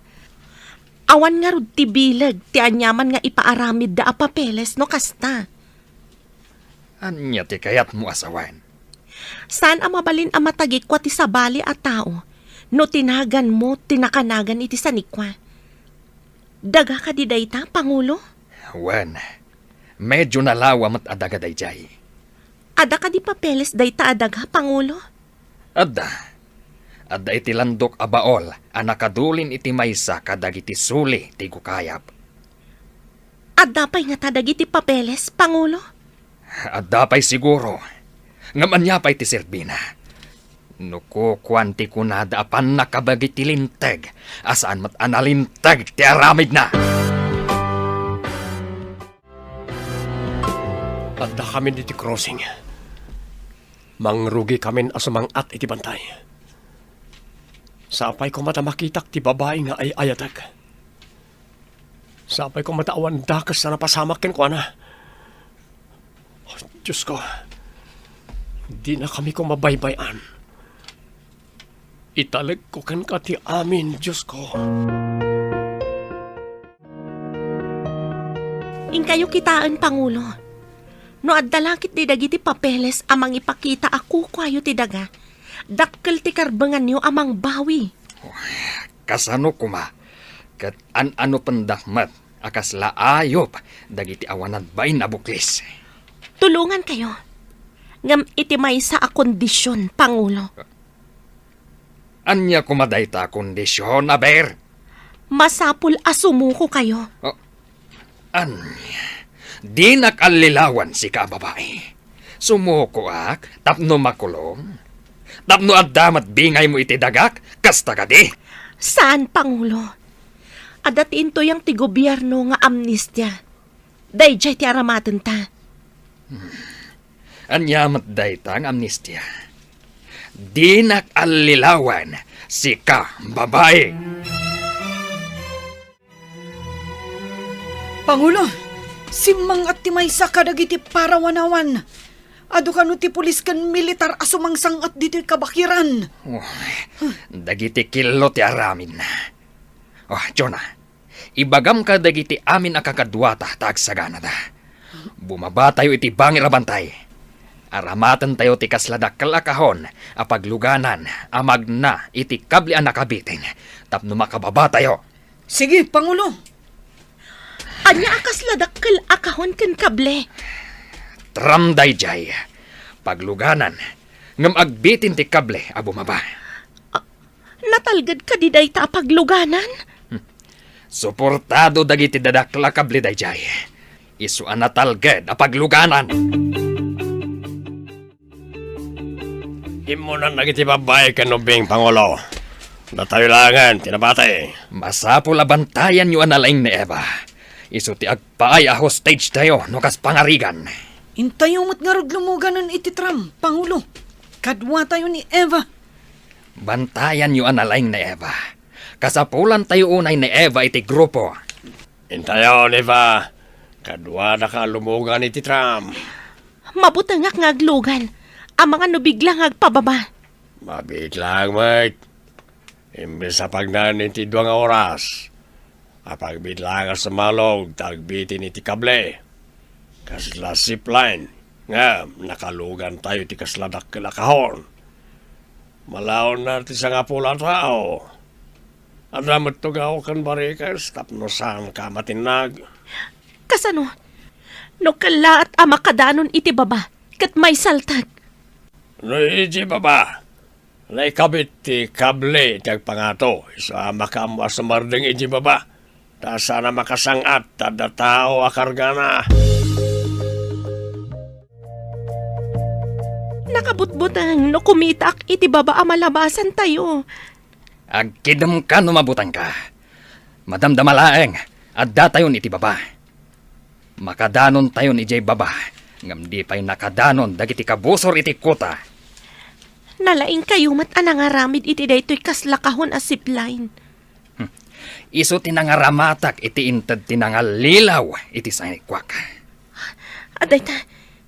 awan ngarud ti bileg ti aniaman nga ipaaramidda a papeles no kasta. Ania ti kayatmo a sawen? Saan a mabalin a matagikua ti sabali a tao no ti naganmo ti nakanagan iti sanikua. Daga kadi dayta, Pangulo? Wen, medyo nalawa met a daga daydiay. Adda kadi papeles dayta a daga, Pangulo? Adda. Adda iti landok a baol a nakadulin iti maysa kadagiti suli ti gukayab. Adda pay ngata dagiti papeles, Pangulo? Adda pay siguro. Ngem ania pay ti serbina? No kukuan ti kunada a pannakabagi ti linteg, a saan met a nalinteg ti aramidna. Addakamin iti crossing. Mangrugikamin a sumang-at iti bantay. Sapay koma ta makitak ti babai nga ay-ayatek. Sapay koma ta awan dakes a napasamak kenkuana. Oh, Diosko, dinakami koma baybay-an. Italekko kenka ti amin, Diosko. Inkayo kitaen, Pangulo. No adda la ketdi dagiti papeles a mangipakita a kukuayo ti daga, dakkel ti karbenganyo a mangbawi. Kasano koma? Ket an-anopendak met a kasla ayup dagiti awan nagbain a buklis. Tulongankayo. Ngem iti maysa a kondision, Pangulo. Ania koma dayta a kondision, aber? Masapul a sumukokayo. Oh, ania? Dinak allilawan sika a babai. Sumukoak tapno makulong? Tapno adda met bingaymo iti dagak? Kasta kadi? Saan, Pangulo. Adda ti intuyang ti gobierno nga amnistia. Daydiay ti aramatenta. Ania met dayta nga amnistia? Dinak allilawan, sika, babai! Pangulo, simmang-at ti maysa kadagiti parawanawan. Adu kano ti pulis ken militar a sumangsang-at ditoy kabakiran? Oh, dagiti killo ti aramidna. Oh, Jonah, ibagam kadagiti amin a kakaduata ta agsaganada. Bumabatayo iti bangir a bantay. Aramatentayo ti kasla dakkel a kahon a pagluganan a magna iti kable a nakabitin tapno makababatayo. Sige, Pangulo. Ania a kasla dakkel a kahon ken kable? Tram daydiay. Pagluganan, ngem agbitin ti kable a bumaba. Ah, natalged kadi dayta a pagluganan? Hmm. Suportado dagiti dadakkel a kable daydiay. Isu a natalged a pagluganan. Immunan dagiti babbai ken ubbing, Pangulo. Datayo laengen ti nabati. Masapul a bantayanyo a nalaing ni Eva. Isu ti agpaay a hostage tayo no kas pangarigan. Intayo met ngarud lumuganen iti tram, Pangulo. Kaduatayo ni Eva. Bantayanyo a nalaing ni Eva. Kasapulantayo unay ni Eva iti grupo. Intayon, Eva. Kaduadaka a lumugan iti tram. Mabutengak nga aglugan. Amangan no bigla nga agpababa. Mabiit laeng met. Imbes a pagnaen iti dua nga oras, apagbiit laeng a sumalog ta agbitin iti kable. Kasla zipline. Ngem nakalugantayo iti kasla dakkel a kahon. Malaonna ti sangapulo a tao. Adda met tugaw ken barikes tapno saanka a matinnag. Kasano? No kellaat a makadanon iti baba, ket maisaltek. No idiay baba, naikabit ti kable iti agpangato, isu a makaammo a sumardeng idiay baba, ta saan a makasang-at ta adda tao a kargana. Nakabutbuteng no kumitaak iti baba a malabasantayo. Agkidemka no mabutengka. Madamdama laeng, addatayon iti baba. Makadanontayon idiay baba, ngem di pay nakadanon dagiti kabusor iti kuta. Nalaingkayo met a nangaramid iti daytoy kasla kahon a zipline. Hmm. Isu ti nangaramatak iti inted ti nangallilaw iti sanikuak. Adayta,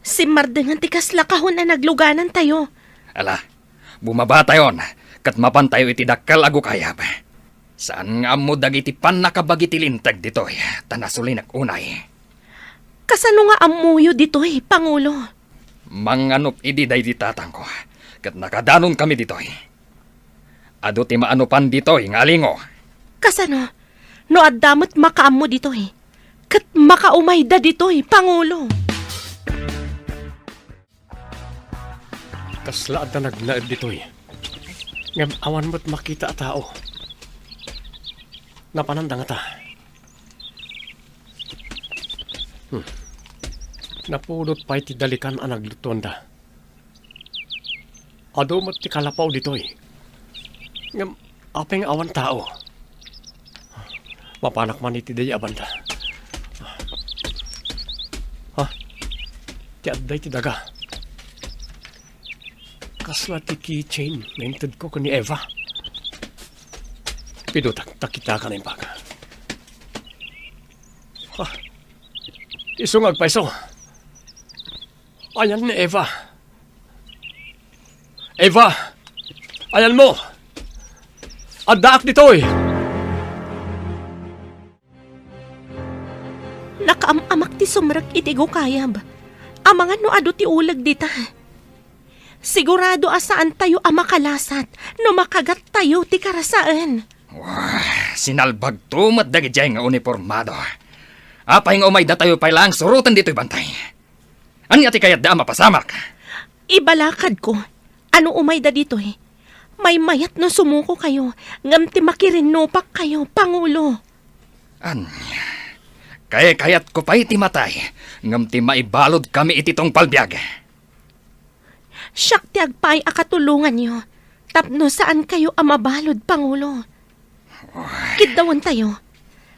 simmardengan ti kasla kahon a nagluganantayo. Ala, bumabatayon, ket mapantayo iti dakkel a gukayab. Saan nga ammo dagiti pannakabagi ti linteg ditoy, ta nasulinek unay. Kasano nga ammoyo ditoy, Pangulo? Manganup idi daydi tatangko, ket nakadanonkami ditoy. Adu ti maanupan ditoy nga alingo. Kasano? No adda met makaammo ditoy, ket makaumayda ditoy, Pangulo. Kasla adda nagnaed ditoy. Ngem awan met makita a tao. Napananda ngata? Hmm. Napudot pay ti dalikan a nagluttuanda. Adu met ti kalapaw ditoy. Ngem apay nga awan tao? Mapanak man iti daydi a banda. Ha? Ti adda iti daga. Kasla ti keychain nga intedko ken ni Eva. Pidutak, ta kitaak a naimbag. Ha? Isu nga agpayso. Ayan ni Eva. Eva! Ayanmo! Addaak ditoy! Nakaam-amak ti sumrek iti gukayab. Amangan no adu ti uleg dita. Sigurado a saantayo a makalasat no makagattayo ti karasaen. Wah, sinalbagto met dagidiay nga unipormado. Apay nga umaydatayo pay laeng suroten ditoy bantay? Ania ti kayatda a mapasamak? Ibalakadko, ano umayda ditoy? Maymayat no sumukokayo, ngem ti makirinnupakkayo, Pangulo. Ania? Kaykayatko pay ti matay, ngem ti maibaludkami iti tungpal biag. Siak ti agpaay a katulonganyo tapno saankayo a mabalud, Pangulo. Kiddawentayo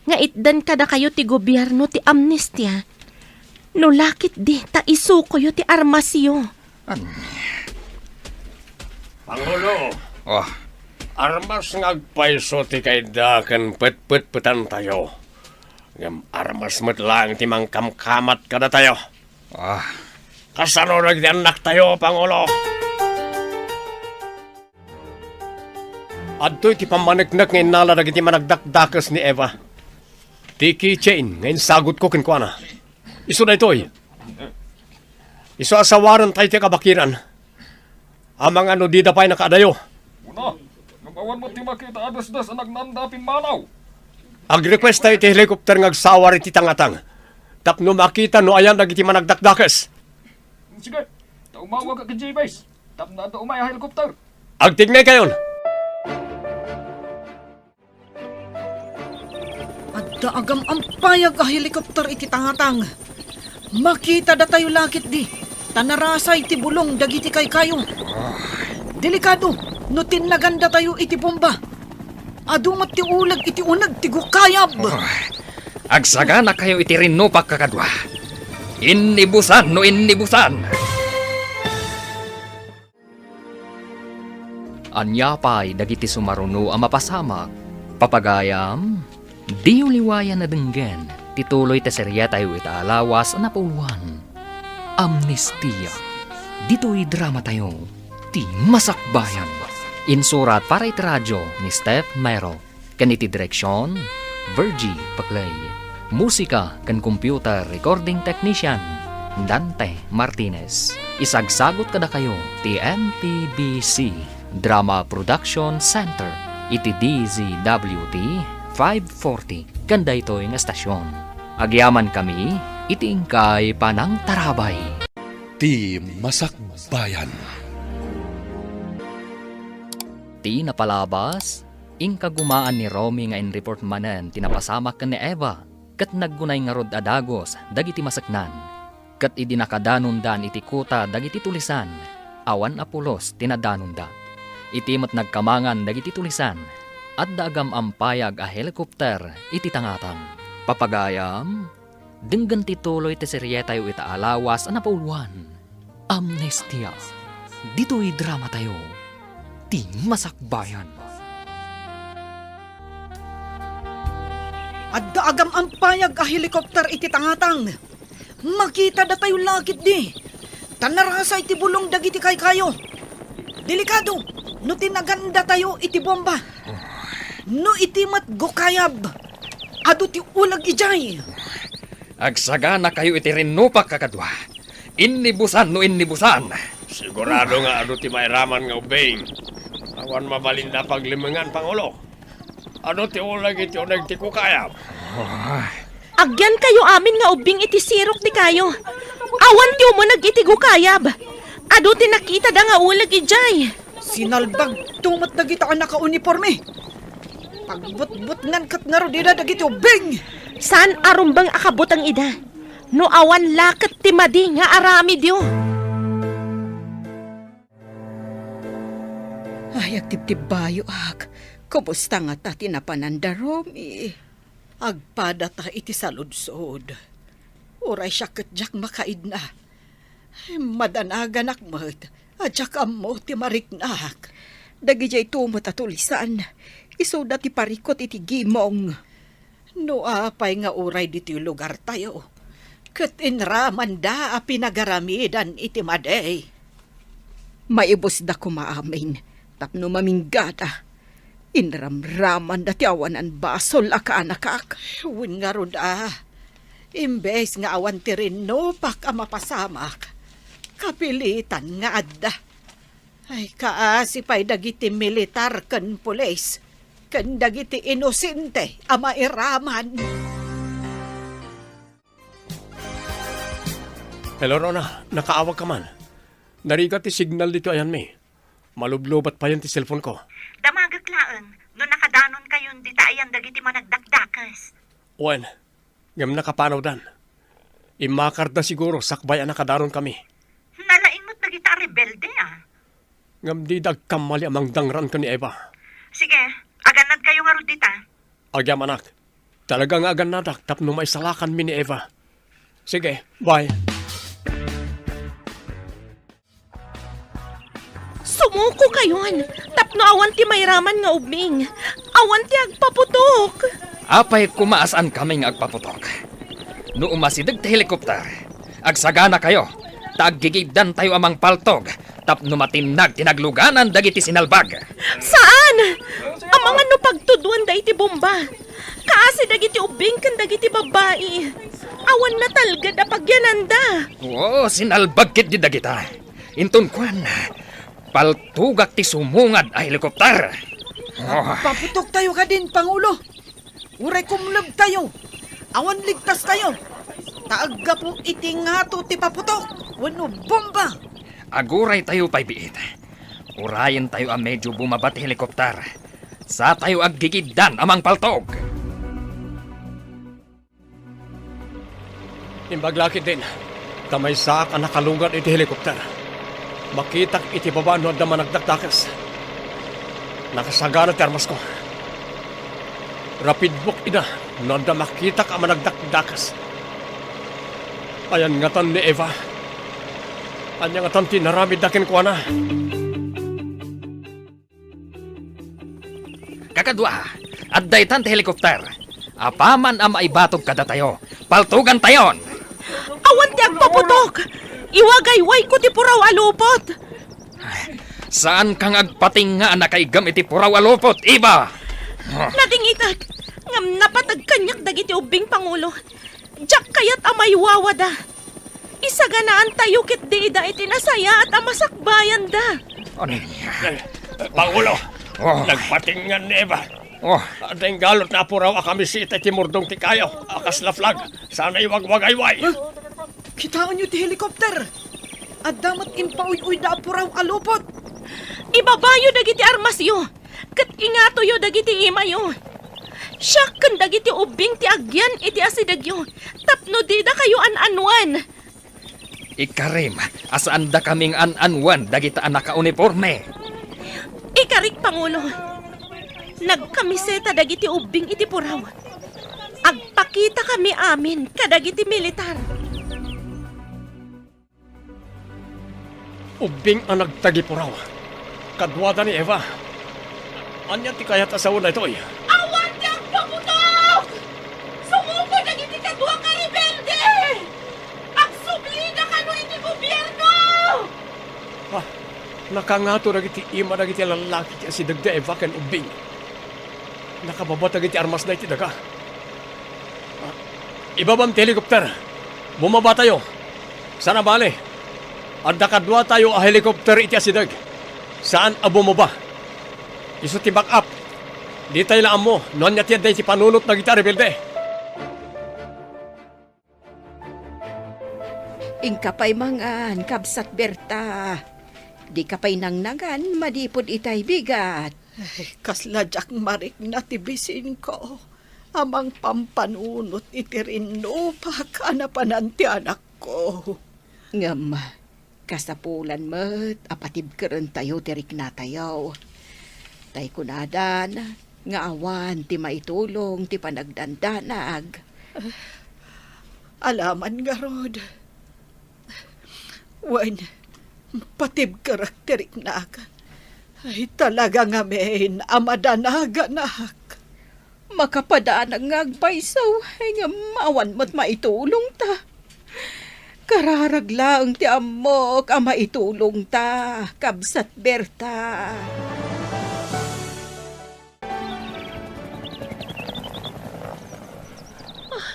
nga itdan kadakayo ti gobierno ti amnestia. No la ketdi ta isukoyo ti armasyo. An- Pangulo, Oh, armas nga agpayso ti kayatda ken petpetpetantayo. Ngem armas met laeng ti mangkamkamat kadatayo. Ah, Kasano dagiti annaktayo, Pangulo? Adtoy ti pammaneknek nga innala dagiti managdakdakes ni Eva. Ti keychain nga insagutko kenkuana. Isu daytoy. Isu a sawarentayo ti kabakiran. Amangan no dida pay nakaadayo. Una, ngem awan met ti makita a dasdas a nagnanda a pimmanaw. Agrequest tayo ti helicopter nga agsawar iti tangatang tapno makita no ayan dagiti managdakdakes. Sige, ta umawag ka ken J-Base tapno adda umay a helicopter. Agtignay kayon. Adda agam-ampayag a helicopter iti tangatang. Makita datayo la ketdi, ta narasay ti bulong dagiti kaykayo. Delikado no tinnagan datayo iti bomba. Adu met ti uleg iti uneg ti gukayab. Agsaganakayo iti rinnupak, kakadua. Innibusan no innibusan! Ania pay dagiti sumaruno a mapasamak? Papagayam, diyo liwayan a denggen ti tuloy ti serietayo ita a lawas a napauluan, Amnestia. Ditoy dramatayo, ti Masakbayan. Insurat para iti radio ni Steph Mero. Ken iti direksion, Virgie Paclay. Musika ken computer recording technician, Dante Martinez. Isagsagut kadakayo ti M P B C Drama Production Center iti D Z W T five forty ken daytoy nga estasion. Agyamankami iti inkay panangtarabay. Ti Masakbayan. Ti napalabas, inkagumaan ni Romy nga in-report manen ti napasamak ken ni Eva, ket naggunay ngarud a dagus dagiti maseknan. Ket idi nakadanondan iti kuta dagiti tulisan, awan a pulos ti nadanonda. Iti met nagkamangan dagiti tulisan, adda agam-ampayag a helicopter iti tangatang. Papagayam, denggen ti tuloy ti serietayo ita a lawas a napauluan, Amnestia. Ditoy dramatayo, ti Masakbayan. Adda agam-ampayag a helikopter iti tangatang. Makita datayo la ketdi, ta narasay ti bulong dagiti kaykayo. Delikado no tinnagan datayo iti bomba. No iti met gukayab, adu ti uleg idiay. Agsaganakayo iti rinnupak, kakadua. Innibusan no innibusan. Sigurado nga adu ti mairaman nga ubbing. Awan mabalinda a paglimengan, Pangulo. Adu ti uleg iti uneg ti gukayab. Agyankayo amin nga ubbing iti sirok ti kayo. Awan ti umuneg iti gukayab. Adu ti nakitada nga uleg idiay. Sinalbagto met dagita a nakauniporme. Pagbutbutngan ket ngarud ida dagiti ubbing. Saan a rumbeng a kabuteng ida. No awan la ket ti madi nga aramidyo. Ay, agtibtibbayoak. Kumusta ngata ti napananda, Romy? Agpadata iti saludsod. Uray siak ket diak makaidna. Ay, madanaganak met a diak ammo ti mariknak. Dagidiay tumot a tulisan, isuda ti parikut iti gimong. No apay nga uray ditoy lugartayo, ket inramanda a pinagaramidan iti madi. Maibusda koma amin tapno maminggada. Inramramanda ti awanan basol a kaanakak. Wen ngarud a, imbes nga awan ti rinnupak a mapasamak, kapilitan nga adda. Ay, kaasi pay dagiti militar ken pulis, ken dagiti inosente a mairaman. Hello, Rona. Nakaawagka man. Narigat ti signal ditoy ayanmi. Malublobat payen ti cellphone-ko. Damagek laeng no nakadanonkayon dita ayan dagiti managdakdakes. Wen, ngem nakapanawdan. Immakarda siguro sakbay a nakadanonkami. Nalaing met dagita a rebelde, a. Ngem dida agkammali a mangdangran ken ni Eva. Sige, agannadkayo ngarud dita. Agyamanak. Talaga nga agannadak tapno maisalakanmi ni Eva. Sige, bye. Sumukokayon tapno awan ti mairaman nga ubbing. Awan ti agpaputok. Apay koma a saankami nga agpaputok? No umasideg ti helikopter, agsaganakayo. ta aggigiddantayo a mangpaltog tapno matinnag ti nagluganan dagiti sinalbag. Saan! Amangan no pagtudwanda iti bomba. Kaasi dagiti ubbing ken dagiti babbai. Awan natalged a pagyananda. Oo, sinalbag ketdi dagita. Inton kuan, paltugak ti sumungad a helikopter. Oh. Paputoktayo kadin, Pangulo. Uray kumlebtayo, awan ligtastayo. Ta aggapu iti ngato ti paputok wenno bomba. Aguraytayo pay biit. Urayentayo a medio bumaba ti helikopter. Satayo aggigiddan a mangpaltog. Imbag la ketdin, ta maysaak a nakalugad iti helikopter. Makitak iti baba no adda managdakdakes. Nakasagana ti armasko. Rapidbok ida no adda makitak a managdakdakes. Ayan ngatan ni Eva? Ania ngatan ti inaramidda kenkuana? Kakadua, adda itan ti helikopter. Apaman a maibatog kadatayo, paltugantayon! Awan ti agpaputok! Iwagaywayko ti puraw a lupot! Saanka nga agpatingnga a nakaiggam iti puraw a lupot, Eva! Nadingitak, ngem napateg kaniak dagiti ubbing, Pangulo. Diak kayat a maiwawada. Isaganaantayo ketdi ida iti nasayaat a masakbayanda. Ano? Eh, Pangulo, Oh. nagpatingnga ni Eva. Oh. Adda inggalud a puraw a kamiseta iti murdong ti kayo a kasla flag. Sana iwagwagayway. Huh? Kitaenyo ti helikopter. Adda met impauyuyda a puraw a lupot. Ibabayo dagiti armasyo. Ket ingatoyo dagiti imayo. Siak ken dagiti ubbing ti agyan iti asidegyo tapno didakayo an-annuan. Ikarim a saandakami nga an-annuan dagita a nakauniporme. Ikarik, Pangulo. Nagkamiseta dagiti ubbing iti puraw. Agpakitakami amin kadagiti militar. Ubbing a nagtagipuraw. Kaduada ni Eva. Ania ti kayat a sao daytoy? Awan ti agpaputok! Sumuko dagiti kaduak a rebelde! Agsublida kano iti gobierno! Ah, nakangato dagiti ima dagiti lallaki ti asideg da Eva ken ubbing. Nakababa dagiti armasda iti daga. Ah, ibabam ti helikopter. Bumabatayo. Sana bale, adda kaduatayo a helikopter iti asideg. Saan a bumaba. Isu ti backup. Ditay la ammo no ania ti adda iti panunot dagiti a rebelde. Inka pay mangan, kabsat Berta. Dika pay nangnangan manipud itay bigat. Ay, kasla diak marikna ti bisinko a mangpampanunot iti rinnupak a napanan ti anakko. Ngem, kasapulan met a patibkerentayo ti riknatayo. Tay kunadan nga awan ti maitulong ti panagdandanag. Alaman ngarud. Wen, patibkerek ti riknak. Ay, talaga ngamin a madanaganak. Makapadanag nga agpayso, ngem awan met maitulongta. Kararag laeng ti ammok a maitulongta, kabsat Berta. Ah,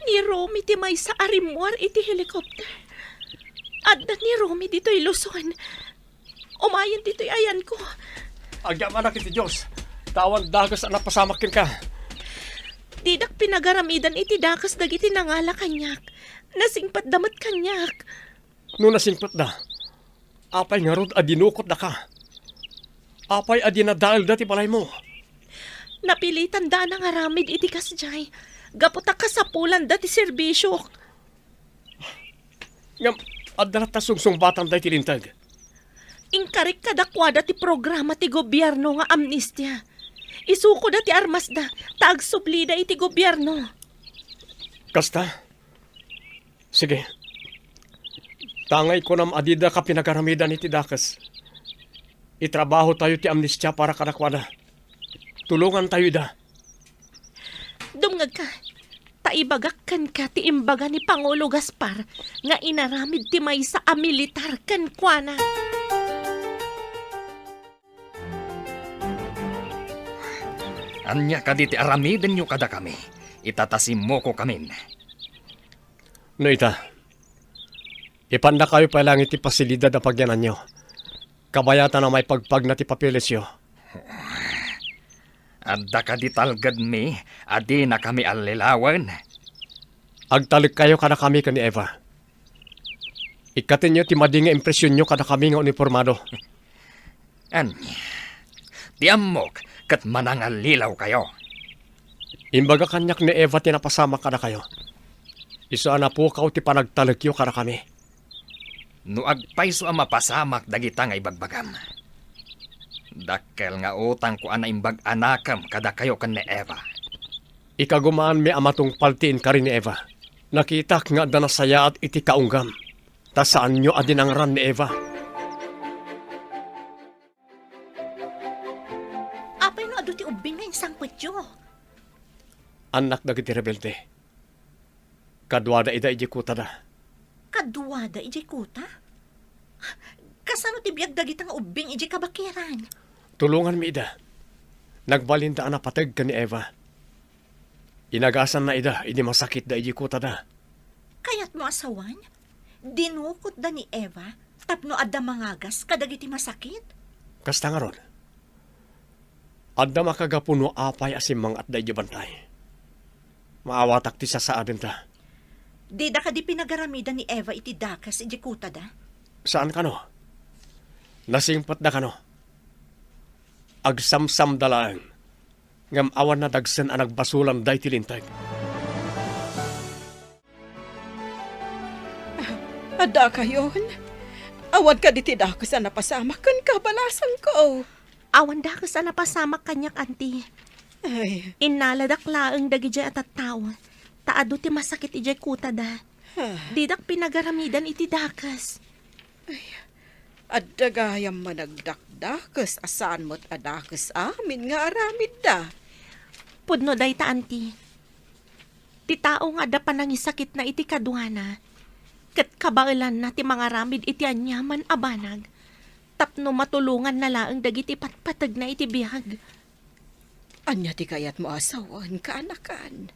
ni Romy ti maysa a rimmuar iti helicopter. Adda ni Romy ditoy Luzon. Umayen ditoy ayanko. Agyamanak iti Dios, ta awan dakes a napasamak kenka. Didak pinagaramidan iti dakes dagiti nangala kaniak. Nasingpetda met kaniak. No nasingpetda, apay ngarud a dinukotdaka? Apay a dinadaelda ti balaymo? Napilitanda a nangaramid iti kasdiay, gapu ta kasapulanda ti serbisiok. Ngem, adda latta sungsungbatanda iti linteg. Inkarik kadakuada ti programa ti gobierno nga amnestia. Isukoda ti armasda, ta agsublida iti gobierno. Kasta? Sige. Tangay kunam a didaka pinagaramidan iti dakes. Itrabahotayo ti amnestia para kadakuada. Tulongantayo ida. Dumngegka, Ta ibagak kenka ti imbaga ni Pangulo Gaspar nga inaramid ti maysa a militar kenkuana. Ania kadi ti aramidenyo kadakami? Ita ta simmukokamin. No ita, ipannakayo pay laeng iti pasilidad a pagyananyo. Kabayatan a maipagpagna ti papelesyo. Adda kadi talgedmi a dinakami allilawen? Agtalekkayo kadakami ken ni Eva. Ikkatenyo ti madi nga impresionyo kadakami nga unipormado. Ania? Ti ammok ket manangallilaw kayo. Imbaga kaniak ni Eva ti napasamak kadakayo. Isu a napukaw ti panagtalekyo kadakami. No agpayso a mapasamak dagita nga ibagbagam, dakkel nga utangko a naimbag a nakem kadakayo ken ni Eva. Ikagumaanmi a matungpal ti inkari ni Eva. Nakitak nga adda nasayaat iti kaunggam, ta saanyo a dinangran ni Eva. Apay no adu ti ubbing nga insangpetyo? Annak dagiti rebelde. Kaduada ida idiay kutada. Kaduada idiay kuta? Kasano ti biag dagita nga ubbing idiay kabakiran? Tulonganmi ida. Nagbalinda a napateg ken ni Eva. Inagasanna ida idi masakitda idiay kutada. Kayatmo a sawen? Dinukotda ni Eva tapno adda mangagas kadagiti masakit? Kasta ngarud. Adda makagapu no apay a simmangatda idiay bantay. Maawatak ti sasaadenda. Dida kadi pinagaramidan ni Eva iti dakes idiay kutada? Saan kano. Nasingpetda kano. Agsamsamda laeng. Ngem awan nadagsen a nagbasolanda iti linteg. Adda kayon? Awan kadi ti dakes a napasamak ken kabalasangko? Awan dakes a napasamak kaniak, Anti. Ay. Innaladak laeng dagidiay a tattao, ta adu ti masakit idiay kutada. Ah. Didak pinagaramidan iti dakes. Ay, adda gayam managdakdakes a saan met a dakes amin nga aramidda. Pudno dayta, Anti. Ti tao nga adda panangisakitna iti kaduana, ket kabaelanna ti mangaramid iti aniaman a banag, tapno matulonganna laeng dagiti patpategna iti biag. Ania ti kayatmo a sawen, kaanakan?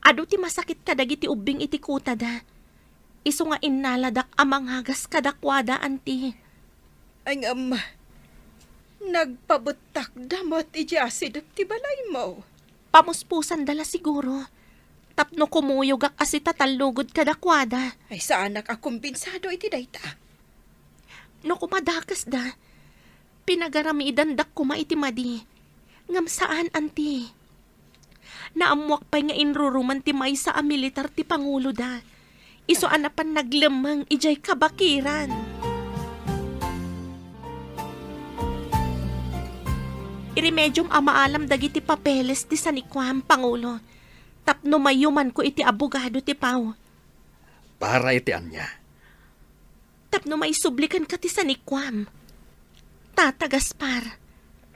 Adu ti masakit kadagiti ubbing iti kutada. Isu nga innaladak a mangagas kadakuada, Anti. Ay, ngem, nagpabettakda met idiay asideg ti balaymo. Pamuspusanda la siguro, tapno kumuyogak a sitatallugod kadakuada. Ay, saanak a kumbinsado iti dayta. No kumadakesda, pinagaramidandak koma iti madi. Ngem saan, Anti. Naammoak pay nga inruruman ti maysa a militar ti panguloda. Isu a napan naglemmeng idiay kabakiran. Iremediom a maalam dagiti papeles ti sanikuam, Pangulo, tapno mayumanko iti abogado ti Pau. Para iti ania? Tapno maisubli kenka ti sanikuam, Tata Gaspar.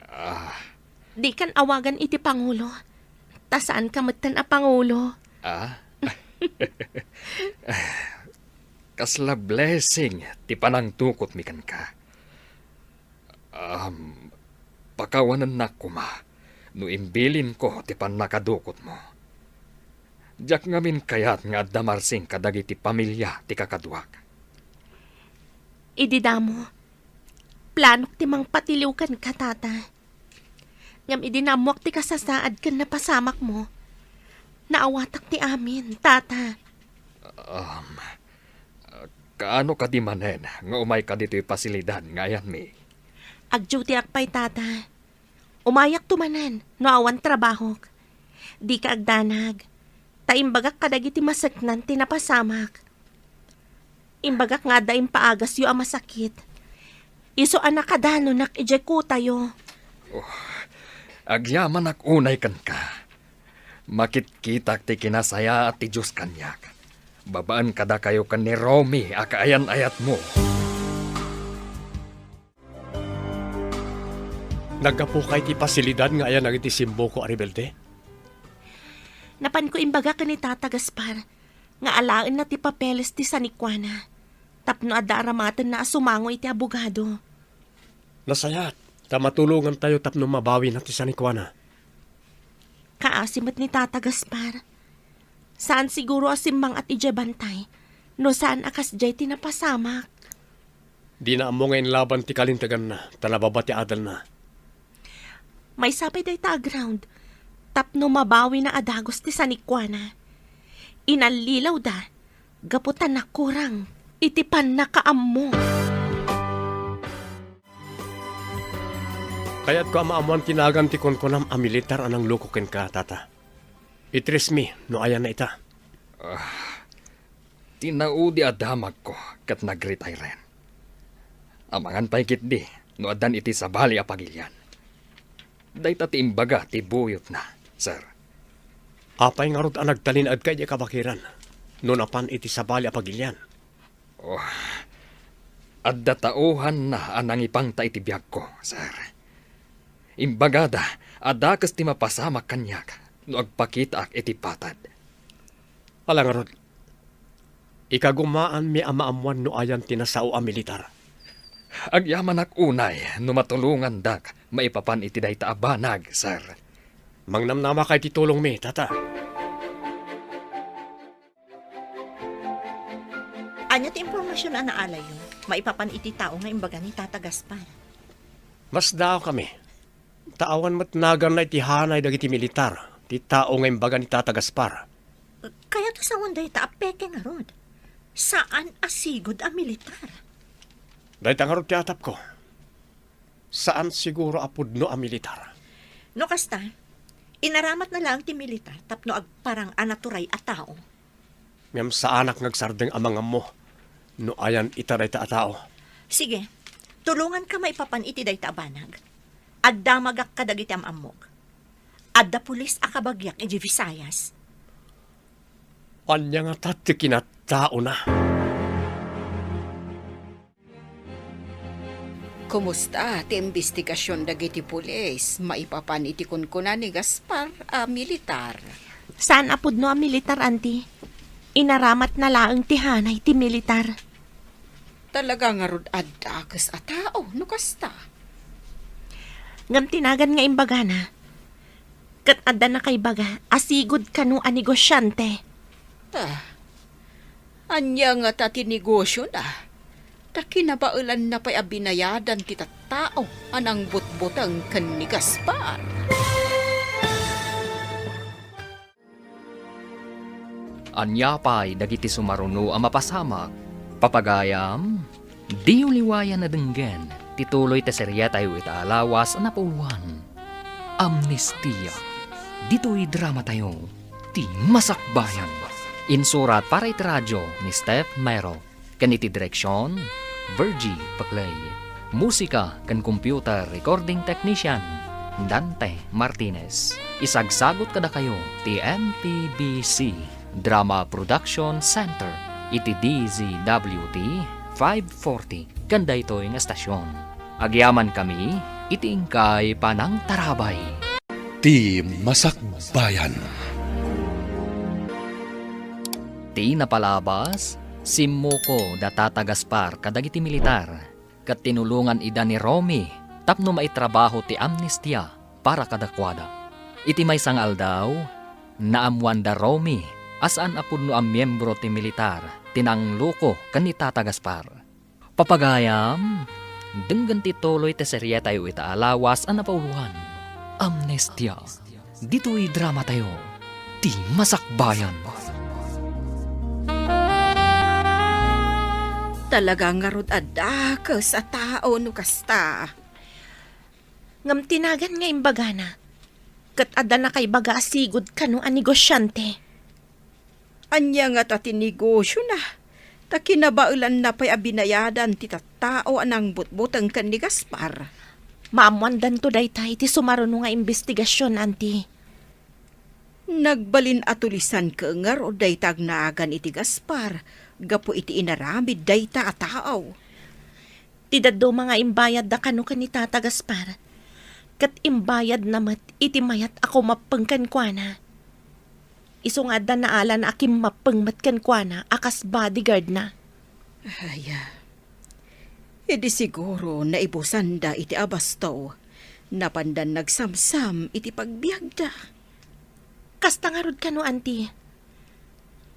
Ah. Dikan awagan iti pangulo, ta saanka metten a pangulo. Ah? Kasla blessing ti panangdukotmi kenka. Um, pakawanennak koma no imbilinko ti pannakadukotmo. Diak ngamin kayat nga adda marsing kadagiti pamilia ti kakaduak. Idi damo, planok ti mangpatiliw kenka, Tata. Ngem idi naammoak ti kasasaad ken napasamakmo, naawatak ti amin, Tata. Um, kaano kadi manen nga umayka ditoy pasilidad nga ayanmi? Agdutiak pay, Tata. Umayakto manen no awan trabahok. Dika agdanag, ta imbagak kadagiti maseknan ti napasamak. Imbagak nga adda impaagasyo a masakit. Isu a nakadanonak idiay kutayo. Oh, agyamanak unay kenka. Makitkitak ti kinasayaat ti Dios kaniak, babaen kadakayo ken ni Romy a kaayan-ayatmo. Naggapuka iti pasilidad nga ayanag iti simmuko a rebelde? Napanko imbaga ken ni Tata Gaspar nga alaenna ti papeles ti sanikuana tapno adda aramatenna a sumango iti abogado. Nasayaat, ta matulongantayo tapno mabawina ti sanikuana. Kaasi met ni Tata Gaspar. Saan siguro a simmang-at idiay bantay no saan a kasdiay ti napasamak. Dina ammo nga inlaban ti kalinteganna, ta nababa ti adelna. Maysa pay dayta a ground, tapno mabawina a dagus ti sanikuana. Inallilawda gapu ta nakurang iti pannakaammo. Kayatko a maammoan ti nagan ti kunkunam a militar a nangloko kenka, Tata. Itresmi no ayanna ita. Ah, ti naudi a damagko ket nagretire. Amangan pay ketdi no addan iti sabali a pagilian. Dayta ti imbaga ti buyotna, sir. Apay ngarud a nagtalinaedka idiay kabakiran no napan iti sabali a pagilian? Oh, adda tauhanna a nangipangta iti biagko, sir. Imbagada a dakes ti mapasamak kaniak no agpakitaak iti patad. Ala ngarud, ikagumaanmi a maammoan no ayan ti nasao a militar. Agyamanak unay no matulongandak maipapan iti dayta a banag, sir. Mangnamnamaka iti tulongmi, Tata. Ania ti impormasion a naalayyo maipapan iti tao nga imbaga ni Tata Gaspar? Masdaawkami. Ta awan met naganna iti hanay dagiti militar ti tao nga imbaga ni Tata Gaspar. Kayat a sawen dayta a peke ngarud. Saan a sigud a militar. Dayta ngarud ti atapko. Saan siguro a pudno a militar. No kasta, inaramatna laeng ti militar tapno agparang a naturay a tao. Ngem saanak nga agsardeng a mangammo no ayan ita dayta a tao. Sige, tulonganka maipapan iti dayta a banag. Agdamagak kadagiti am-ammok. Adda pulis a kabagiak idiay Visayas. Ania ngata ti kinataona? Kumusta ti imbestigasion dagiti pulis maipapan iti kunkuna ni Gaspar a militar? Saan a pudno a militar, Auntie. Inaramatna laeng ti hanay ti militar. Talaga ngarud a dakes a tao no kasta. Ngem ti nagan nga imbagana, ket adda nakaibaga a sigud kano a negosiante. Ah, ania ngata ti negosiona? Ta kinabaelanna pay a binayadan ti tattao a nangbutbuteng ken ni Gaspar. Ania pay dagiti sumaruno a mapasamak? Papagayam, diyo liwayan a denggen ti tuloy ti serietayo ita a lawas a napauluan, Amnestia. Ditoy dramatayo, ti Masakbayan. Insurat para iti radio ni Steph Mero. Ken iti direksion, Virgie Paclay. Musika ken computer recording technician, Dante Martinez. Isagsagut kadakayo ti M T B C Drama Production Center iti D Z W T five forty ken daytoy nga estasion. Agyamankami iti inkay panangtarabay. Ti Masakbayan. Ti napalabas, simmuko da Tata Gaspar kadagiti militar, ket tinulongan ida ni Romy tapno maitrabaho ti amnestia para kadakuada. Iti maysa nga aldaw, naammoan da Romy a saan a pudno a miembro ti militar ti nangloko ken ni Tata Gaspar. Papagayam, denggen ti tuloy ti serietayo ita a lawas a napauluan, Amnestia. Ditoy dramatayo, ti Masakbayan. Talaga ngarud a dakes a tao no kasta. Ngem ti nagan nga imbagana, ket adda nakaibaga a sigud kano a negosiante. Ania ngata ti negosiona? Ta kinabaelanna pay a binayadan ti tattao a nangbutbuteng ken ni Gaspar. Maammoandanto dayta iti sumaruno nga imbestigasion, Auntie. Nagbalin a tulisan ket ngarud dayta agnagan iti Gaspar gapu iti inaramid dayta a tao. Ti dadduma nga imbayadda kano ken ni Tata Gaspar, ket imbayadna met iti mayat a kumappeng kenkuana. Isu nga adda naalana a kimmappeng met kenkuana a kas bodyguardna. Ay, idi siguro naibusanda iti abasto, napandan nagsamsam iti pagbiagda. Kasta ngarud kano, Auntie?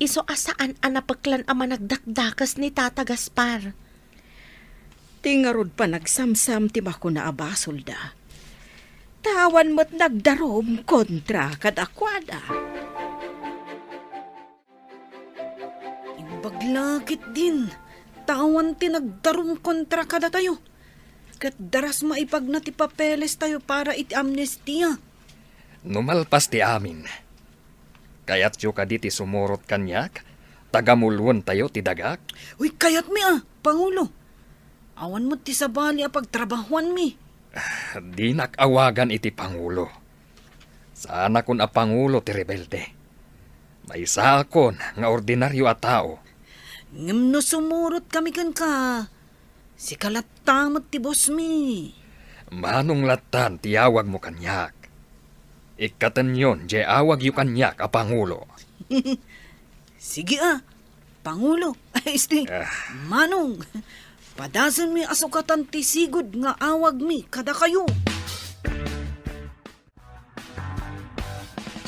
Isu a saan a napeklan a managdakdakes ni Tata Gaspar. Ti ngarud panagsamsam ti makuna a basolda. Ta awan met nagdarum kontra kadakuada. Imbag la ketdin, ta awan ti nagdarum kontra kadatayo. Ket daras maipagna ti papelestayo para iti amnestia. No malpas ti amin, kayatyo kadi ti sumurot kaniak? Tagamuloentayo ti dagak? Uy, kayatmi a, Pangulo. Awan met ti sabali a pagtrabahuanmi. Dinak awagan iti pangulo. Saanakon a pangulo ti rebelde. Maysaakon nga ordinario a tao. Ngem no sumurotkami kenka, sika latta met ti bosmi. Manong lattan ti awagmo kaniak. Ikkatenyon diay awagyo kaniak a pangulo. Sige a, Pangulo. Ay, isti. Ah. Manong, padasenmi a sukatan ti sigud nga awagmi kadakayo.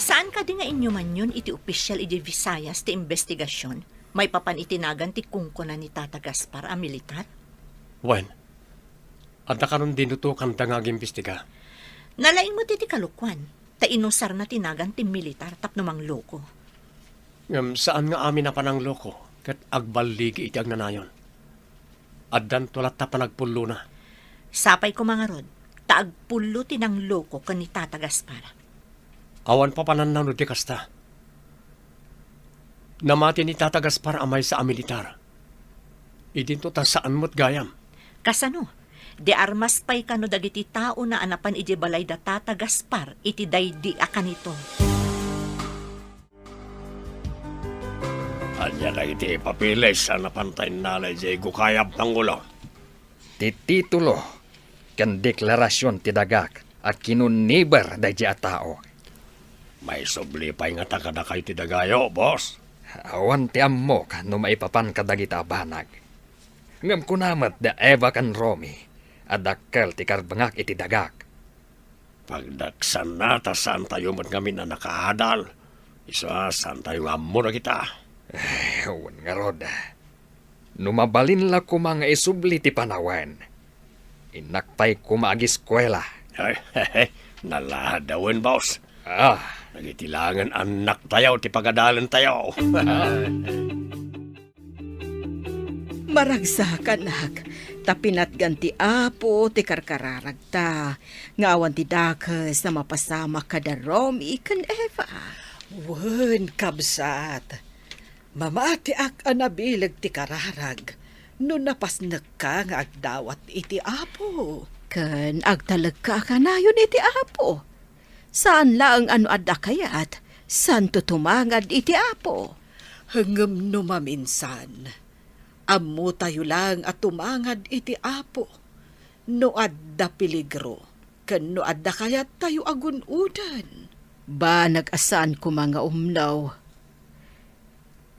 Saan kadi nga inyumanyon iti opisyal idiay Visayas ti imbestigasion maipapan iti nagan ti kunkuna ni Tata Gaspar a militar? Wen, adda kanon dinutokanda nga agimbestiga. Nalaing met iti kalokuan, ta inusarna ti nagan ti militar tapno mangloko. Ngem saan nga amin a panangloko ket agballigi iti agnanayon. Addanto latta panagpullona. Sapay koma ngarud, ta agpullo ti nangloko ken ni Tata Gaspar. Awan papananna no di kasta. Namati ni Tata Gaspar a maysa a militar. Idinto ta saan met gayam. Kasano? Di armas pay kano dagiti taona a napan idiay balay da Tata Gaspar iti daydi a kanito. Ania dagiti papeles a napanta innala idiay gukayab, Pangulo? Ti titulo ken deklarasion ti dagak a kinuniber daydi a tao. Maisubli pay ngata kadakayo ti dagayo, boss? Awan ti ammok no maipapan kadagita a banag. Ngem kuna met da Eva ken Romy a dakkel ti karbengak iti dagak. Pagdaksanna ta saantayo met ngamin a nakaadal. Isu a saantayo nga ammo dagita. Eh, wen ngarud. No mabalin la koma nga isubli ti panawen, innak pay koma agiskuela. Ay, naladawen, boss. Ah. Dagiti laengen annaktayo ti pagadalentayo. Maragsakanak, ta pinatgan ti Apo ti karkararagta, nga awan ti dakes a mapasamak kada Romy ken Eva. Wen, kabsat, mamatiak a nabileg ti kararag no napasnekka nga agdawat iti Apo. Ken agtalekka a kanayon iti Apo. Saan laeng a no adda kayat, saanto tumangad iti Apo. Ngem no maminsan, ammotayo laeng a tumangad iti Apo no adda peligro ken no adda kayattayo a gun-oden. Banag a saan koma nga umno.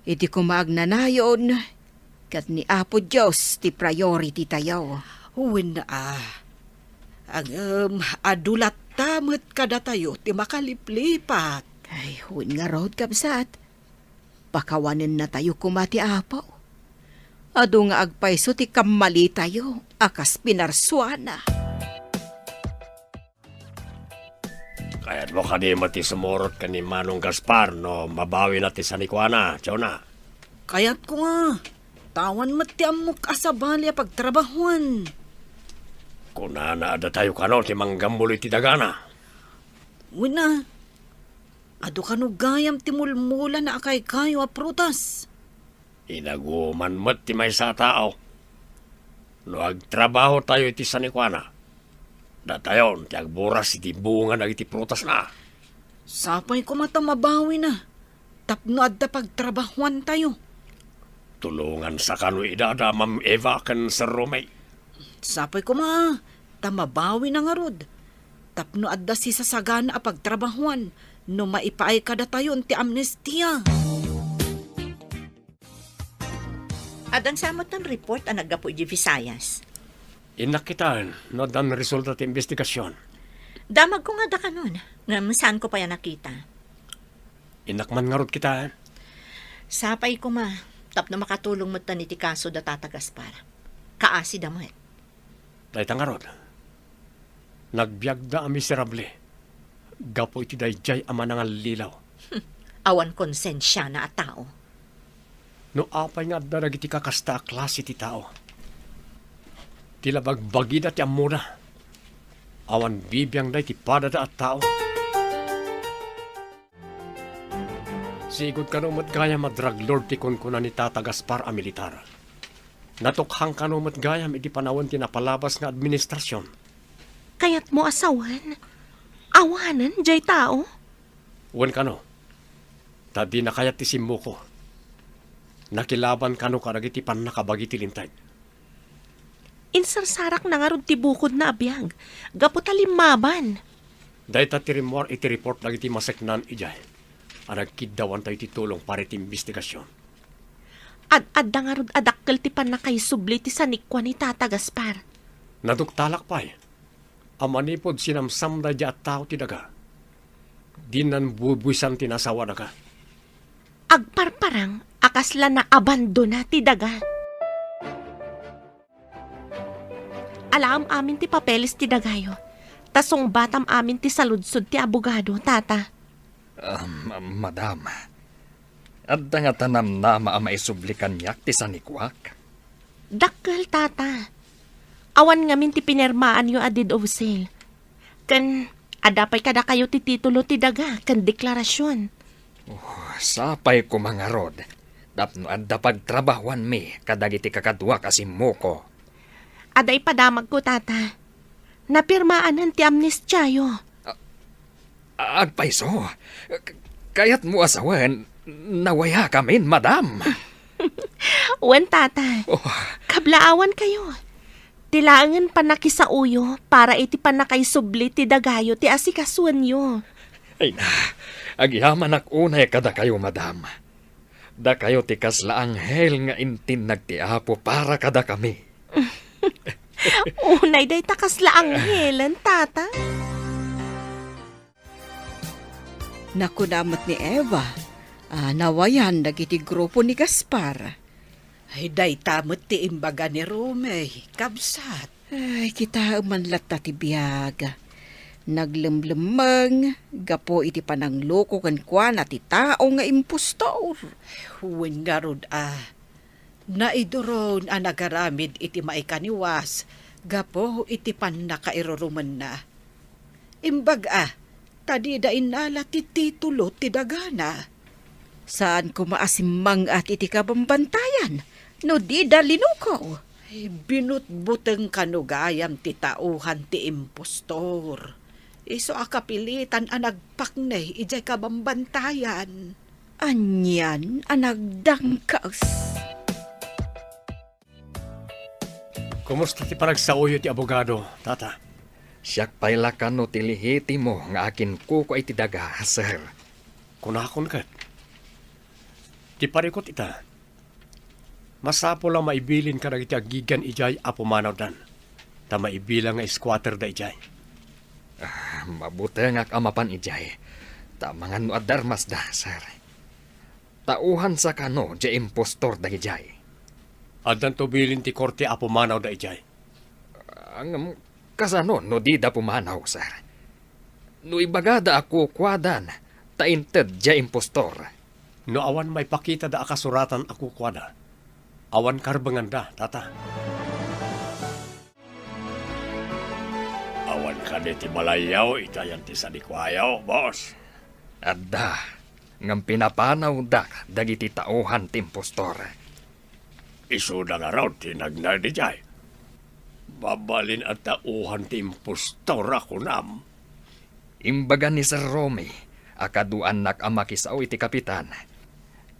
Idi koma agnanayon, ket ni Apo Dios ti priority tayo. Wen a. Ngem adu latta met kadatayo ti makaliplipat. Ay, wen ngarud, kabsat. Pakawanennatayo koma ti Apo. Adu nga agpayso ti kammalitayo a kas pinarsuana. Kayatmo kadi met ti sumurot ken ni Manong Gaspar no mabawina ti sanikuana, Jonah? Kayatko nga. Ta awan met ti ammok a sabali a pagtrabahuan. Kunana a datayo kano ti manggammul iti dagana. Wen a, adu kano gayam ti mulmulana a kaykayo a prutas. Inaguman met ti maysa a tao. No agtrabahotayo iti sanikuana, datayon ti agburas iti bunga dagiti prutasna. Sapay koma ta mabawina tapno adda pagtrabahuantayo. Tulongansa kano ida da Ma'am Eva ken Sir Romeo. Sapay koma ta mabawina ngarud tapno adda sisasagana a pagtrabahuan no maipaay kadatayon ti amnestia. Addan sa met ti report a naggapu iti Visayas? Innak kitaen no addan resulta ti imbestigasion. Damagko nga adda kanon, ngem saanko pay a nakita. Innak man ngarud kitaen. Sapay koma, tapno makatulong metten iti kaso da Tata Gaspar. Kaasida met. Dayta ngarud, nagbiagda a miserable gapu iti daydiay a manangallilaw. Awan konsensiana a tao. No apay nga adda dagiti kakasta a klase ti tao, ti la bagbagida ti ammoda, awan bibiangda iti padada a tao. Sigud kano met gayam a drug lord ti kunkuna ni Tata Gaspar a militar. Natukhang kano met gayam iti panawen ti napalabas nga administrasion. Kayatmo a sawen? Awanen jay tao? Wen kano, ta dina kayat ti simmuko. Nakilaban kano kadagiti pannakabagi ti Linteg. Insarsarakna ngarud ti bukodna a biag, gapu ta limmaban. Dayta ti rimmuar iti report dagiti maseknan idiay a nagkiddawantayo iti tulong para iti imbestigasion. Ad-adda ngarud a dakkel ti pannakaisubli ti sanikua ni Tata Gaspar. Naduktalak pay a manipud sinamsamda daydiay a tao ti daga, dinnan bubuisan ti nasawa daga. Agparparang a kasla naabandona ti daga. Alaem amin ti papeles ti dagayo, ta sungbatam amin ti saludsod ti abogado, Tata. Um, madam, adda ngata namnama a maisubli kaniak ti sanikuak? Dakkel, Tata. Awan ngamin ti pinirmaanyo a deed of sale. Ken adda pay kadakayo ti titulo ti daga ken deklarasion. Oh, sapay koma ngarud tapno adda pagtrabahuanmi kadagiti kakaduak a simmuko. Adda ipadamagko, Tata. Napirmaanen ti amnestiayo. A-, agpayso. K-, kayatmo a sawen, nawayakamin, madam. Wen, Tata. Oh. Kablaawankayo. Ti laengen pannakisaoyo para iti pannakaisubli ti dagayo ti asikasuenyo. Ay na, agyamanak unay kadakayo, madam. Dakayo ti kasla anghel nga intinnag ti Apo para kadakami. Unay dayta kasla anghelen, Tata? Nakuna met ni Eva a nawayan dagiti grupo ni Gaspar. Ay, dayta met ti imbaga ni Romy, kabsat. Ay, kitaem man latta ti biag. Naglemlemmeng gapu iti panangloko kenkuana ti tao nga impostor. Wen ngarud a, naiduron a nagaramid iti maikaniwas gapu iti pannakairurumenna. Imbag a, ta dida innala ti titulo ti dagana. Saan koma a simmang-at iti kabambantayan no dida linuko. Ay, binutbuteng kano gayam ti tauhan ti impostor. Isu a kapilitan a nagpaknay idiay kabambantayan. Anian a nagdangkas. Kumusta ti panagsaoyo ti abogado, Tata? Siak pay la kano ti lehitimo nga akinkukua iti daga, sir. Kunakon ket, ti parikut ita, masapul a maibilin kadagiti agigan idiay a pumanawdan, ta maibilang nga squatter da idiay. Ah, mabutengak a mapan idiay, ta amangan no adda armasda, sir. Tauhansa kano diay impostor dagidiay? Addanto bilin ti korte a pumanawda idiay. Ah, ngem kasano no dida pumanaw, sir? No ibagada a kukuadan, ta inted diay impostor. No awan maipakitada a kasuratan a kukuada, awan karbenganda, Tata. Awan kadi ti balayyo iti ayan ti sanikuayo, boss? Adda, ngem pinapanawda dagiti tauhan ti impostor. Isuda ngarud ti nagnaed idiay. Mabalin a tauhan ti impostor a kunam. Imbaga ni Sir Romy a kaduaannak a makisao iti kapitan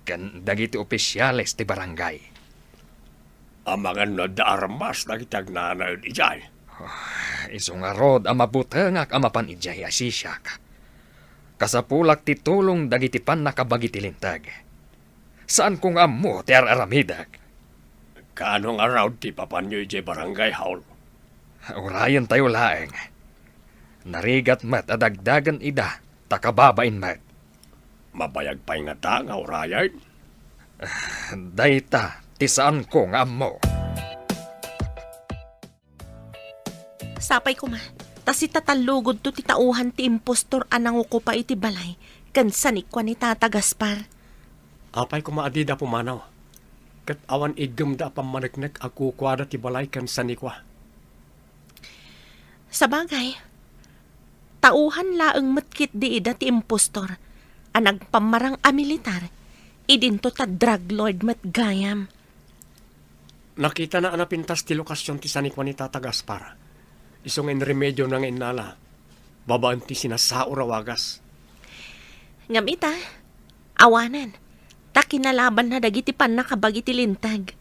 ken dagiti opisiales ti barangay. Amangan no adda armas dagiti agnanaed idiay. Ah, isu ngarud a mabutengak a mapan idiay a siak. Kasapulak ti tulong dagiti pannakabagi ti linteg. Saanko nga ammo ti ar-aramidek. Kaano ngarud ti papanyo idiay barangay hall? Urayentayo laeng. Narigat met a dagdagen ida, ta kababain met. Mabayag pay ngata nga urayen? Dayta ti saanko nga ammo. Sapay koma, ta sitatallugodto ti tauhan ti impostor a nangukupa iti balay ken sanikua ni Tata Gaspar. Apay koma a dida pumanaw, ket awan iggemda a pammaneknek a kukuada ti balay ken sanikua. Sabagay, tauhan laeng met ketdi ida ti impostor a nagpammarang a militar, idinto ta drug lord met gayam. Nakitana a napintas ti lokasion ti sanikua ni Tata Gaspar. Isu nga inremediona nga innala, babaen ti sinasaur a wagas. Ngem ita, awanen, ta kinalabanna dagiti pannakabagi ti linteg.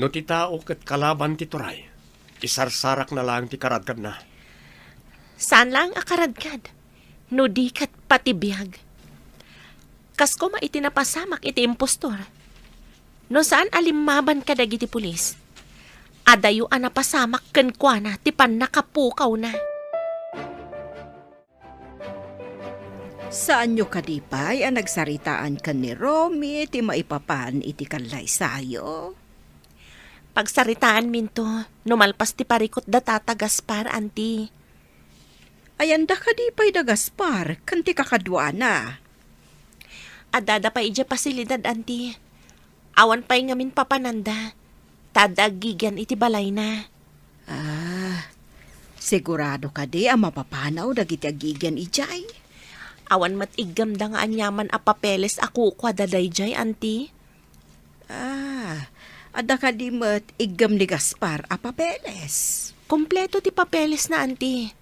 No ti tao ket kalaban ti turay, isarsarakna laeng ti karadkadna. Saan laeng a karadkad, no di ket pati biag. Kas koma iti napasamak iti impostor. No saan a limmaban kadagiti pulis, adayo a napasamak kenkuana ti pannakapukawna. Saanyo kadi pay a nagsaritaan ken ni Romy ti maipapan iti kallaysayo? Pagsaritaanminto no malpas ti parikut da Tata Gaspar, Anti. Ayanda kadi pay da Gaspar ken ti kakaduana? Addada pay idiay pasilidad, Anti. Awan pay ngamin papananda, ta adda agigian iti balayna. Ah, sigurado kadi a mapapanaw dagiti agigian idiay? Awan met iggemda nga aniaman a papeles a kukuada daydiay, Anti. Ah, adda kadi met iggem ni Gaspar a papeles? Kompleto ti papelesna, Anti.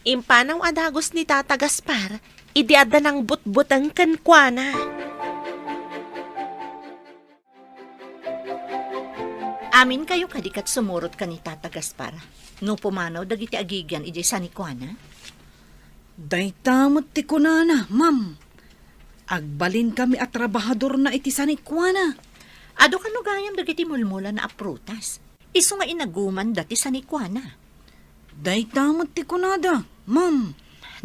Impanaw a dagus ni Tata Gaspar idi adda nangbutbuteng kenkuana. Aminkayo kadi ket sumurot ken ni Tata Gaspar no pumanaw dagiti agigian idiay sanikuana? Dayta met ti kunana, ma'am. Agbalinkami a trabahadorna iti sanikuana. Adu kano gayam dagiti mulmulana a prutas? Isu nga inagumanda ti sanikuana. Dayta met ti kunada, ma'am.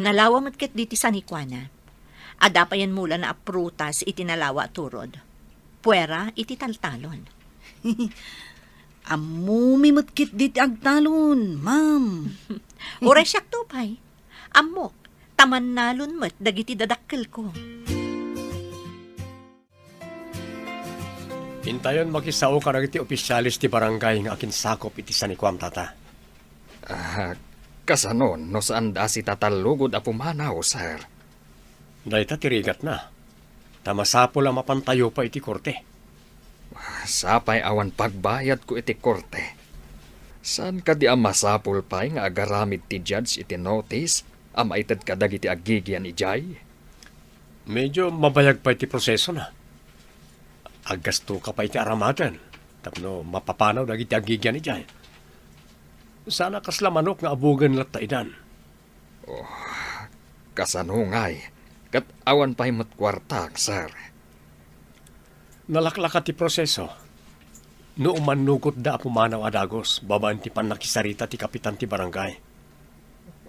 Nalawa met ketdi ti sanikuana. Adda payen mulana a prutas iti nalawa a turod. Puera iti taltalon. Ammomi met ketdi ti agtalon, ma'am. Uray siakto pay. Ammok, ta mannalon met dagiti dadakkelko. Intayon makisao kadagiti opisiales ti barangay nga akinsakup iti sanikuam, Tata. Ah, kasano no saanda a sitatallugod a pumanaw, sir? Dayta ti rigatna. Ta masapul a mapantayo pay iti korte. Sapay awan pagbayadko iti korte. Saan kadi a masapul pay nga agaramid ti judge iti notice a maited kadagiti agigian idiay? Medyo mabayag pay ti prosesona. Aggastoka pay iti aramaten tapno mapapanaw dagiti agigian idiay. Saan a kasla manok nga abugen latta idan. Oh, kasano ngay? Ket awan pay met kuartak, sir. Nalaklaka ti proseso no umannugotda a pumanaw a dagus babaen ti pannakisarita ti kapitan ti barangay.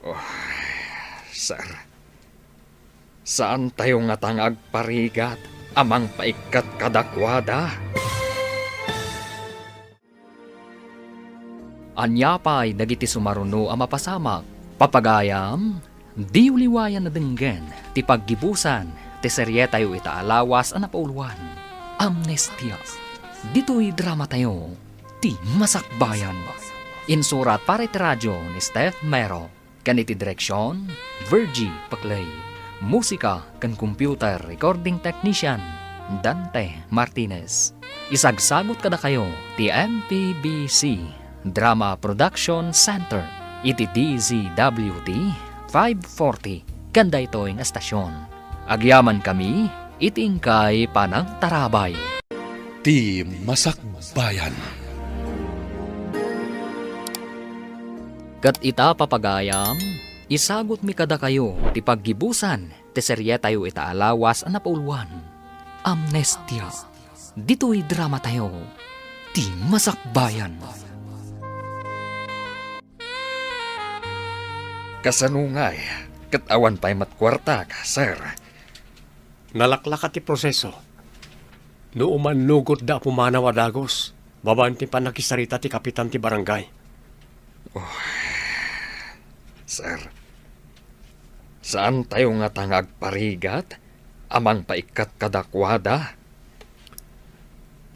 Oh, sir, saantayo ngata nga agparigat a mangpaikkat kadakuada? Ania pay dagiti sumaruno a mapasamak? Papagayam, diyo liwayan a denggen ti paggibusan ti serietayo ita a lawas a napauloan, Amnestia. Ditoy dramatayo, ti Masakbayan. Insurat para iti radio ni Steph Mero. Ken iti direksion, Virgie Paclay. Musika ken computer recording technician, Dante Martinez. Isagsagut kadakayo ti M P B C Drama Production Center iti D Z W T five forty ken daytoy nga estasion. Agyamankami iti inkay panangtarabay. Ti Masakbayan. Ket ita, papagayam, Isagutmi kadakayo ti paggibusan ti serietayo ita a lawas a napauluan, Amnestia. Ditoy dramatayo, ti masakbayan. Kasano ngay, ket awan pay met kuartak, sir? Nalaklaka ti proseso. No umannugotda a pumanaw a dagus, babaen ti pannakisarita ti kapitan ti barangay. Oh, sir, saantayo ngata nga agparigat a mangpaikkat kadakuada?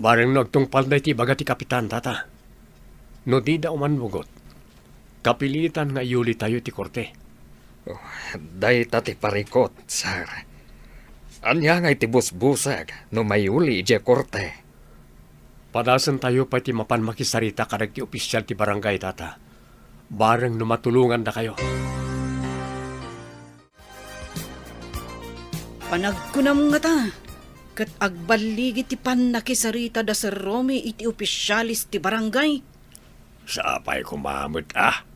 Bareng no agtungpalda iti ibaga ti kapitan, tata. No dida umannugot, kapilitan nga iyulitayo iti korte. Oh, dayta ti parikut, sir. Ania ngay ti busbusek no mayuli idiay korte? Padasentayo pay ti mapan makisarita kadagiti opisial ti barangay, tata. Bareng no matulongandakayo. Panagkunam ngata, ket agballigi ti pannakisarita da Sir Romy iti opisialis ti barangay. Sapay koma met a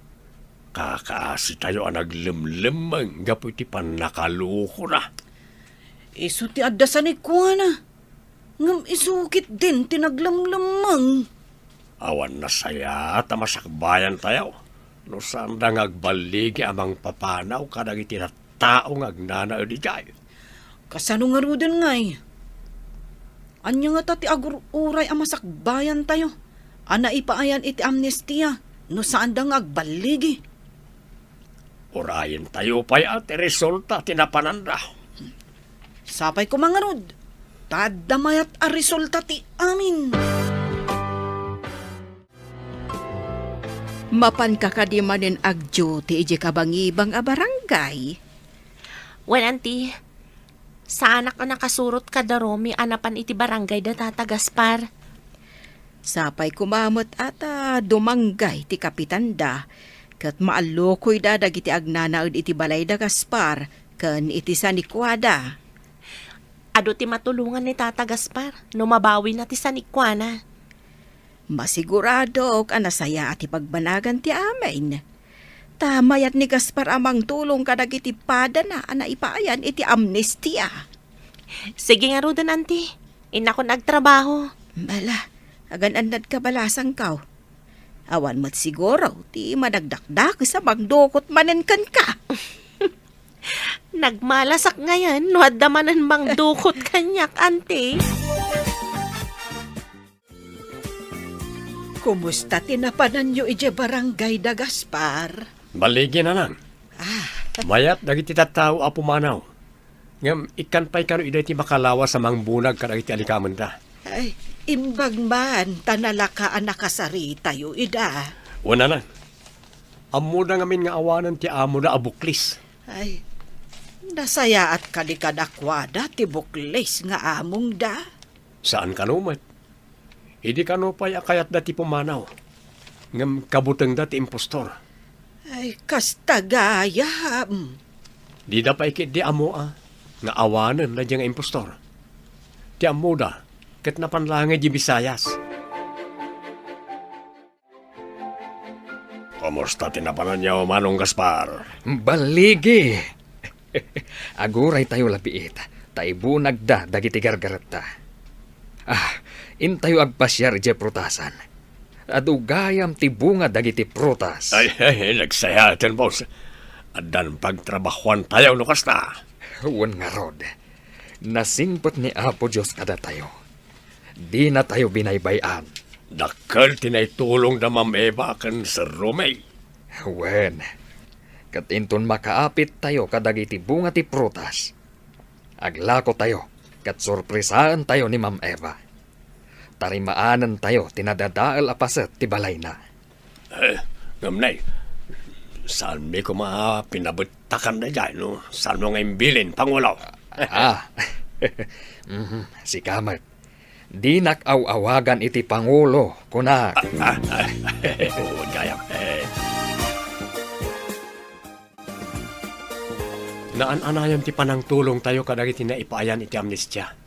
kakaasitayo a naglemlemmeng gapu iti pannakalokona. Isu ti adda sanikuana. Ngem isu ketdin ti naglemlemmeng. Awan nasayaat a masakbayantayo no saanda nga agballigi a mangpapanaw kadagiti tattao nga agnanaed idiay. Kasano ngaruden ngay? Ania ngata ti agur-uray a masakbayantayo a naipaayan iti amnestia no saanda nga agballigi? Urayentayo pay a ti resulta ti napananda. Sapay koma ngarud, ta adda mayat a resulta ti amin. Mapanka kadi manen agduty idiay kabangibang a barangay? Wen, Auntie. Saanak a nakasurot kada Romy a napan iti barangay da Tata Gaspar. Sapay koma met a ta dumanggay ti kapitanda, ket maallukoyda dagiti agnanaed iti balay da Gaspar ken iti sanikuada. Adu ti matulongan ni Tata Gaspar no mabawina ti sanikuana. Masiguradok a nasayaat ti pagbanagan ti amin. Ta mayat ni Gaspar a mangtulong kadagiti padana a naipaayan iti amnestia. Sige ngaruden, Auntie. Innakon agtrabaho. Bala, agan-annad kabalasangko. Awan met siguro ti managdakdakes a mangdukot manen kenka. Nagmalasak ngayen no adda manen mangdukot kaniak, Auntie. Kumusta ti napananyo idiay barangay da Gaspar? Balligi, Nanang. Ah. Mayat dagiti tattao a pumanaw. Ngem ikkan pay kano ida iti makalawas a mangbunag kadagiti alikamenda. Ay, imbag man ta nalaka a nakasaritayo ida. Wen, Nanang. Ammoda ngamin nga awanen ti amoda a buklis. Ay, nasayaat kadi kadakuada ti buklis nga amongda? Saan kano met. Idi kano pay a kayatda ti pumanaw, ngem kabutengda ti impostor. Ay, kasta gayam. Dida pay ketdi ammoa nga awanen daydiay nga impostor. Ti ammoda, ket napan laeng idiay Visayas. Kumusta ti napananyo, Manong Gaspar? Balligi! Aguraytayo la biit, ta ibunagda dagiti gargaretta. Ah, intayo agpasiar idiay prutasan. Adu gayam ti bunga dagiti prutas. Ay, ay, nagsayaaten, boss. Addan pagtrabahoantayo no kasta. Wen ngarud, nasingpet ni Apo Dios kadatayo. Dinatayo binaybay-an. Dakkel ti naitulong da Ma'am Eva ken Sir Romeo. Wen, ket inton makaapittayo kadagiti bunga ti prutas, aglakotayo ket sorpresaentayo ni Ma'am Eva. Tarimaanentayo ti nadadael a paset ti balayna. Eh, ngem, Nay, saanmi koma pinabettakan daydiay, no? Saanmo nga imbilin, Pangulo? Ah. Mhm, sika met. Dinak aw-awagan iti Pangulo, kunak. Ah, ah, ah, oo, gayam. Eh. Naan-anayon ti panangtulongtayo kadagiti naipaayan iti amnestia.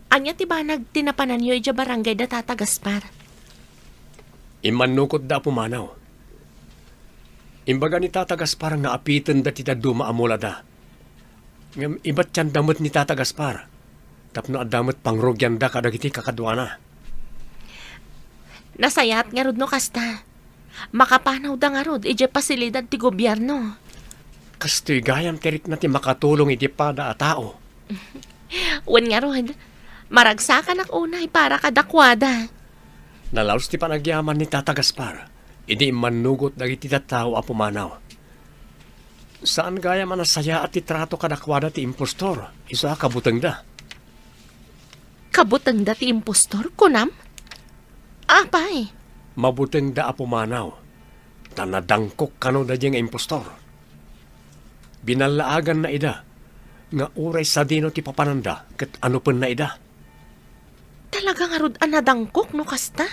Ania ti banag ti napananyo idiay barangay da Tata Gaspar? Immannukotda a pumanaw. Imbaga ni Tata Gaspar nga apitenda ti dadduma a mulada. Ngem ibatianda met ni Tata Gaspar tapno adda met pangrugianda kadagiti kakaduana. Nasayaat ngarud no kasta. Makapanawda ngarud idiay pasilidad ti gobierno. Kastoy gayam ti rikna ti makatulong iti pada a tao. Wen ngarud, maragsakanak unay para kadakuada. Nalaus ti panagyaman ni Tata Gaspar idi immannugot dagiti tattao a pumanaw. Saan gayam a nasayaat ti trato kadakuada ti impostor, isu a kabutengda. Kabutengda ti impostor, kunam? Apay? Mabutengda a pumanaw, ta nadangkok kano daydiay nga impostor. Binallaaganna ida, nga uray sadino ti papananda ket anupenna ida. Talaga ngarud a nadangkok no kasta.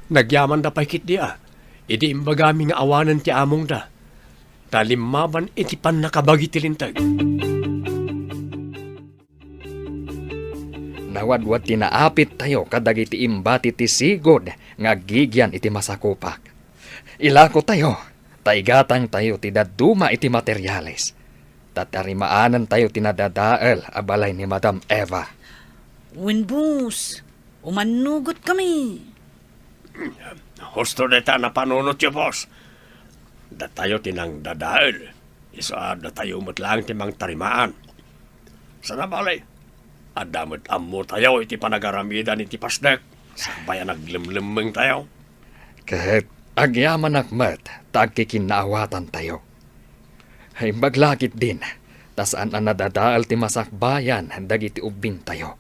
Nagyamanda pay ketdi a, idi imbagami nga awanen ti amongda, ta limmaban iti pannakabagi ti linteg. Nawadwad ti naapittayo kadagiti imbati ti sigud nga aggigian iti masakupak. Ilakotayo, ta igatangtayo ti dadduma iti materiales, ta tarimaanantayo ti nadadael a balay ni Madam Eva. Wen, boss, umannugotkami. Husto dayta a napanunotyo, boss. Datayo ti nangdadael. Isu a datayo met laeng ti mangtarimaan. Sana bale, adda met ammotayo iti panagaramidan iti pasdek, sakbay a naglemlemmengtayo. Ket agyamanak met ta agkikinnaawatantayo. Imbag la ketdin, ta saan a nadadael ti masakbayan dagiti ubbingtayo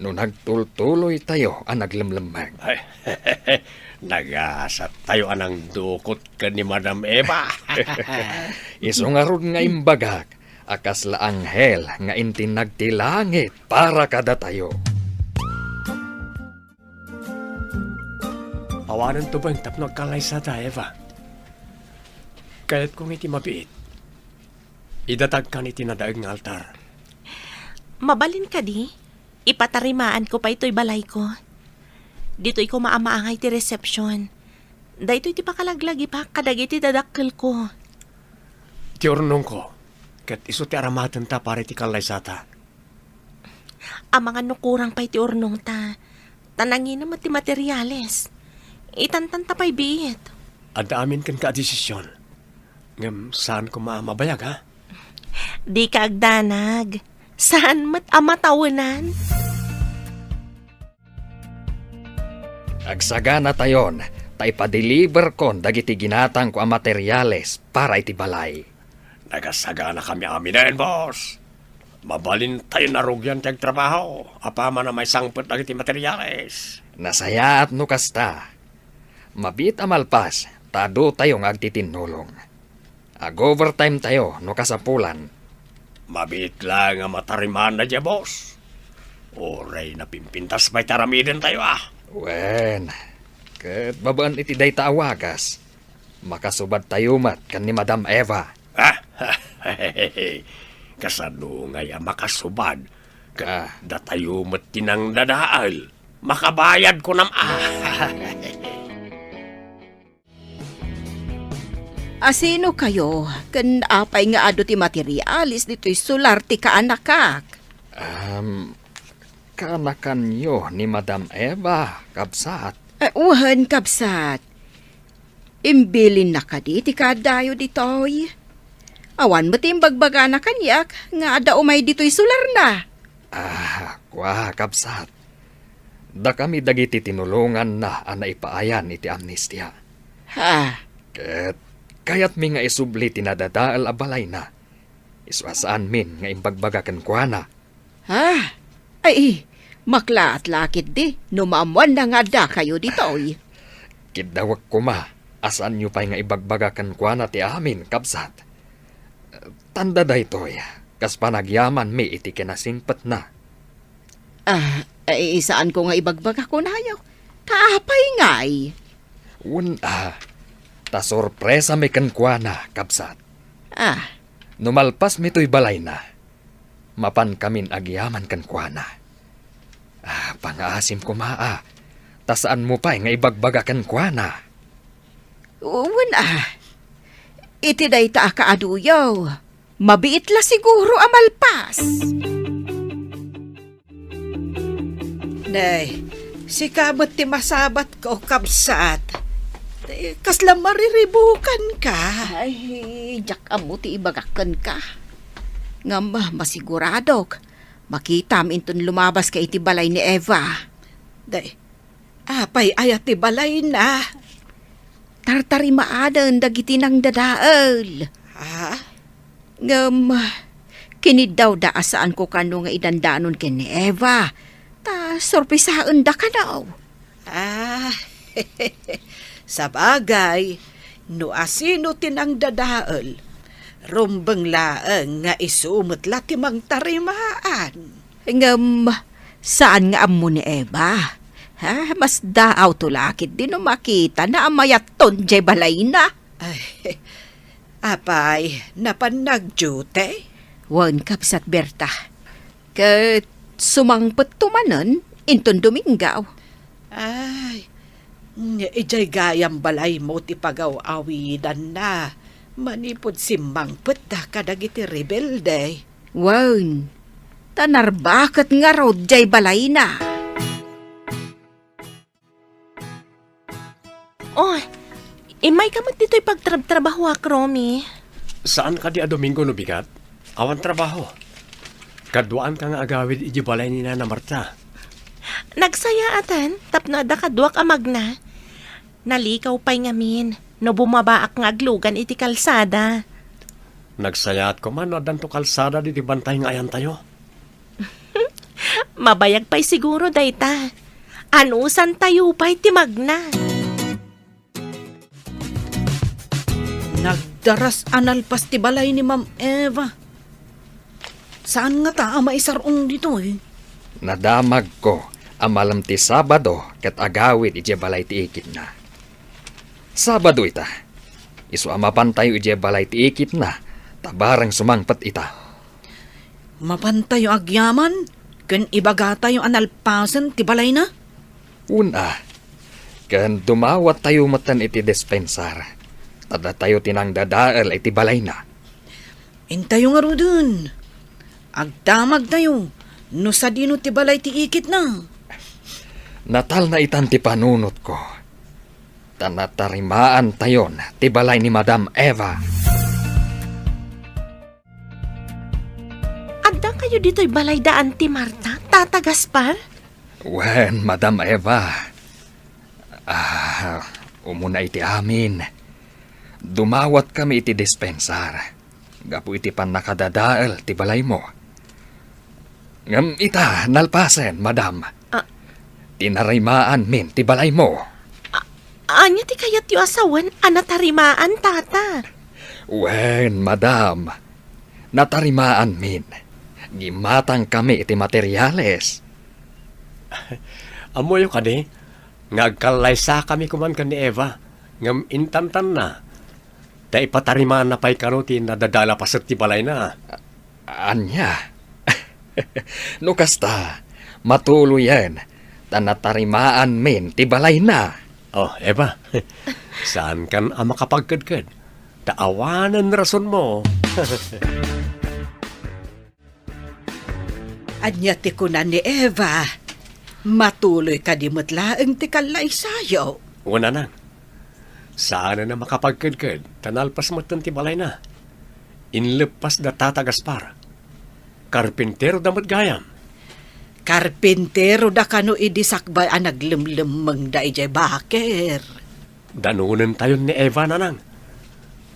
no nagtultuloytayo a naglemlemmeng. Ay, nagasattayo a nangdukot ken ni Madam Eva. Isu ngarud nga imbagak a kasla anghel nga intinnag ti langit para kadatayo. Awanen tubeng tapno agkallaysata, Eva. Kayatko nga iti mabiit, idatagkan iti nadaeg nga altar. Mabalin kadi? Ipatarimaanko pay toy balayko. Ditoy koma a maangay ti resepsion. Daytoy ti pakalaglagipak kadagiti dadakkelko. Ti urnongko, ket isu ti aramatenta para iti kallaysata. Amangan no kurang pay ti urnongta, ta nangina met ti materiales. Itantanta pay biit. Adda amin kenka a desisyon. Ngem saan koma a mabayag, ha? Dika agdanag. Saan met a matawenan. Agsaganatayon, ta ipadeliberkon dagiti ginatangko a materiales para iti balay. Nagasaganakami aminen, boss. Mabalin tayo narugian ti agtrabaho, apaman a maisangpet dagiti materiales. Nasayaat no kasta. Mabiit a malpas, ta adu tayo nga agtitinnulong. Ag-overtime tayo no kasapulan. Mabiit la nga matarimaanna diay, boss. Uray napimpintas pay ti aramiden tayo, ah. Wen, ket babaen iti dayta a wagas, makasubad tayo met ken ni Madam Eva. Ah, kasano ngay a makasubad? Ket Ah. datayo met ti nangdadael. Makabayad kunam, ah. Asino kayo, ken apay nga adu ti materialis ditoy solar ti kaanakak? Am, kaanakanyo ni Madam Eva, kabsat? Eh, wen, kabsat. Imbilinna kadi ti kaaddayo ditoy? Awan met ti imbagbagana kaniak nga adda umay ditoy solarna. Ah, kua, kabsat. Dakami dagiti tinulonganna a naipaayan iti amnestia. Ha? Ket kayatmi nga isubli ti nadadael a balayna. Isu a saanmin nga imbagbaga kenkuana. Ha? Ay, maklaat la ketdi no maammoanna nga addakayo ditoy. Kiddawek koma a saanyo pay nga ibagbaga kenkuana ti amin, kabsat. Tanda daytoy, kas panagyamanmi iti kinasingpetna. Ah, ay, saanko nga ibagbaga kunayo. Ta apay ngay? Wen a, ta sorpresami kenkuana, kabsat. Ah. No malpasmi toy balayna, mapankamin agyaman kenkuana. Ah, pangaasim koma a, ta saanmo pay nga ibagbaga kenkuana. Wen a, iti dayta a kaaduyo. Mabiit la siguro a malpas. Nay, sika met ti masabatko, kabsat. Eh, kasla mariribukanka. Ay, diak ammo ti ibagak kenka. Ngem masiguradok, makitam inton lumabaska iti balay ni Eva. Day, apay aya ti balayna? Tartarimaanen dagiti nangdadael. Ha? Ngem, kiniddawda a saanko kano nga idandanon ken ni Eva, ta sorpresaenda kano. Ah, sabagay, no asino ti nangdadael, rumbeng laeng nga isu met la ti mangtarimaan. Ngem, saan nga ammo ni Eva? Ha, mas daawto la ketdi no makitana a mayatton diay balayna. Ay, apay, napan nagdiute? Wen, kabsat Berta. Ket sumangpetto manen inton Domingo. Ay, idiay gayam balaymo ti pagaw-awidanna manipud simmangpetda kadagiti rebelde. Wen, ta narbaket ngarud diay balayna. Oh, immayka met ditoy pagtrabtrabahoak, Romy. Saan kadi a Domingo no bigat? Awan trabaho. Kaduaanka nga agawid idiay balay ni Nana Marta. Nagsayaaten tapno adda kaduak a magna. Nalikaw pay ngamin no bumabaak nga aglugan iti kalsada. Nagsayaat koma no addanto kalsada ditoy bantay nga ayantayo. Mabayag pay siguro dayta. Anusantayo pay ti magna. Nagdaras a nalpas ti balay ni Ma'am Eva. Saan ngata a maisar-ong ditoy? Nadamagko a malem ti Sabado ket agawid idiay balay ti ikitna. Sabado ita. Isu a mapantayo idiay balay ti ikitna, ta bareng sumangpet ita. Mapantayo agyaman ken ibagatayo a nalpasen ti balayna? Wen a, ken dumawattayo metten iti dispensar, ta datayo ti nangdadael iti balayna. Intayo ngaruden, agdamagtayo no sadino ti balay ti ikitna. Natalna itan ti panunotko, ta natarimaantayon ti balay ni Madam Eva. Addakayo ditoy balay da Auntie Marta, Tata Gaspar? Wen, Madam Eva. Ah, umuna iti amin, dumawatkami iti dispensar gapu iti pannakadadael ti balaymo. Ngem ita, nalpasen, Madam. Ah. Tinarimaanmin ti balaymo. A-, ania ti kayatyo a sawen a natarimaan, Tata? Wen, Madam. Natarimaanmin. Gimmatangkami iti materiales. Ammoyo kadi nga agkallaysakami koman ken ni Eva, ngem intantanna, ta ipatarimaanna pay kano ti nadadael a paset ti balayna. Ania? No kasta, matuloyen, ta natarimaanmin ti balayna. Oh, Eva, saankan a makapagkedked, ta awanen rasonmo. Ania ti kuna ni Eva? Matuloy kadi met laeng ti kallaysayo? Wen, Nanang. Saanen a makapagkedked, ta nalpas metten ti balayna. Inleppas da Tata Gaspar. Karpintero da met gayam. Karpintero da kano idi sakbay a naglemlemmengda idiay baker. Danonentayon ni Eva, Nanang.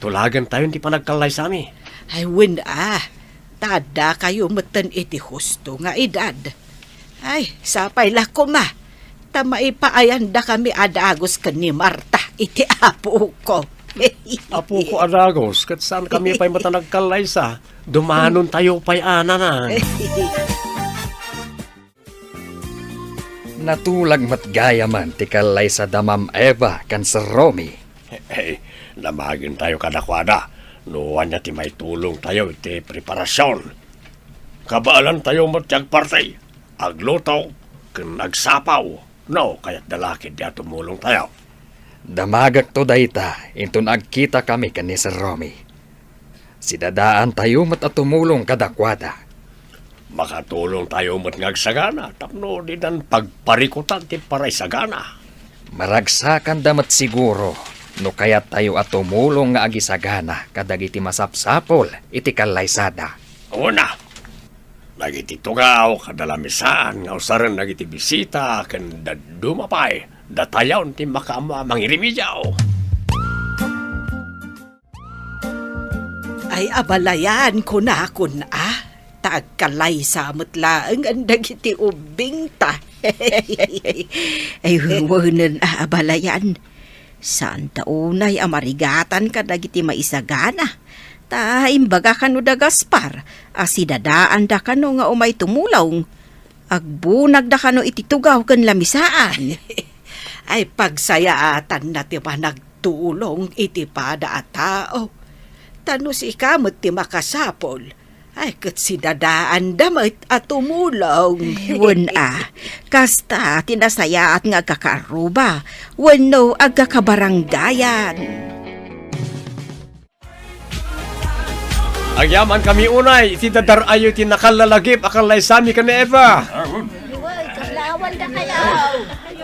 Tulagentayon ti panagkallaysami. Ay, wen a, ta addakayo metten iti husto nga edad. Ay, sapay la koma, ta maipaayandakami a dagus ken ni Marta iti apoko. Apoko a dagus, ket saankami pay met a nagkallaysa. Dumanontayo pay a, Nanang. Natulag met gayamen ti kallaysada Ma'am Eva ken Sir Romy. Hey, damagentayo kadakuada no ania ti maitulongtayo iti preparasion. Kabaelantayo met ti agparti, agluto, ken agsapaw no kayatda la ketdi a tumulongtayo. Damagekto dayta inton agkitakami ken ni Sir Romy. Sidadaantayo met a tumulong kadakuada. Makatulongtayo met nga agsagana tapno didan pagparikutan ti paraisagana. Maragsakanda met siguro no kayattayo a tumulong nga agisagana kadagiti masapsapul iti kallaysada. Una, dagiti tugaw kada lamisaan nga usaren dagiti bisita ken dadduma pay, datayon ti makaammo a mangirimediaw. Ay, abalayan, kunakon a, ta agkalaysa met laeng dagiti ubbingta. Ay, wenen a, abalayan. Saanta unay a marigatan kadagiti maisagana. Ta imbaga kano da Gaspar a sidadaanda kano nga umay tumulong. Agbunagda kano iti tugaw ken lamisaan. Ay, pagsayaatanna ti panagtulong iti pada a tao. Ta no sika met ti makasapul, ay, ket sidadaanda met a tumulong. Wen a, kasta ti nasayaat nga agkakaarruba wenno agkakabarangayan. Agyamankami unay iti dadar-ayo ti nakallalagip a kallaysami ken ni Eva.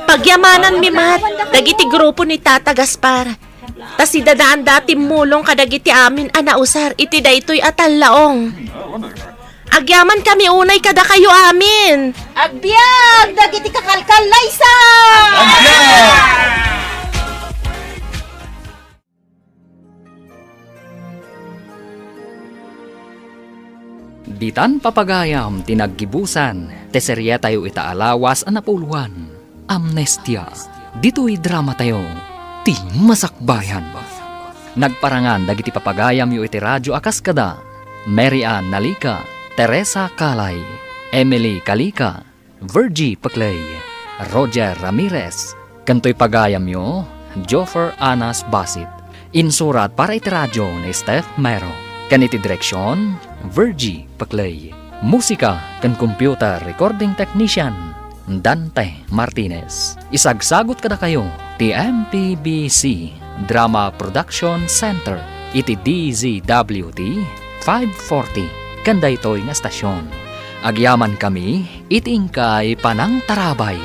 Pagyamananmi met dagiti grupo ni Tata Gaspar, ta sidadaanda a timmulong kadagiti amin a nausar iti daytoy a tallaong. Agyamankami unay kadakayo amin. Agbiag dagiti kakalkallaysa! Ditan papagayam ti naggibusan ti serietayo ita a lawas a napuloan, Amnestia. Ditoy dramatayo, ti masakbayan. Nagparangan dagiti papagayamyo iti radio a kas kada Mary Ann Nalica, Teresa Calay, Emily Calica, Virgie Peclay, Roger Ramirez, ken toy pagayamyo, Joffer Anas Basit. Insurat para iti radio ni Steph Mero, ken iti direksion, Virgie Peclay. Musika ken computer recording technician, Dante Martinez. Isagsagut kadakayo ti M P B C Drama Production Center iti D Z W T five forty ken daytoy nga estasion. Agyamankami iti inkay panangtarabay.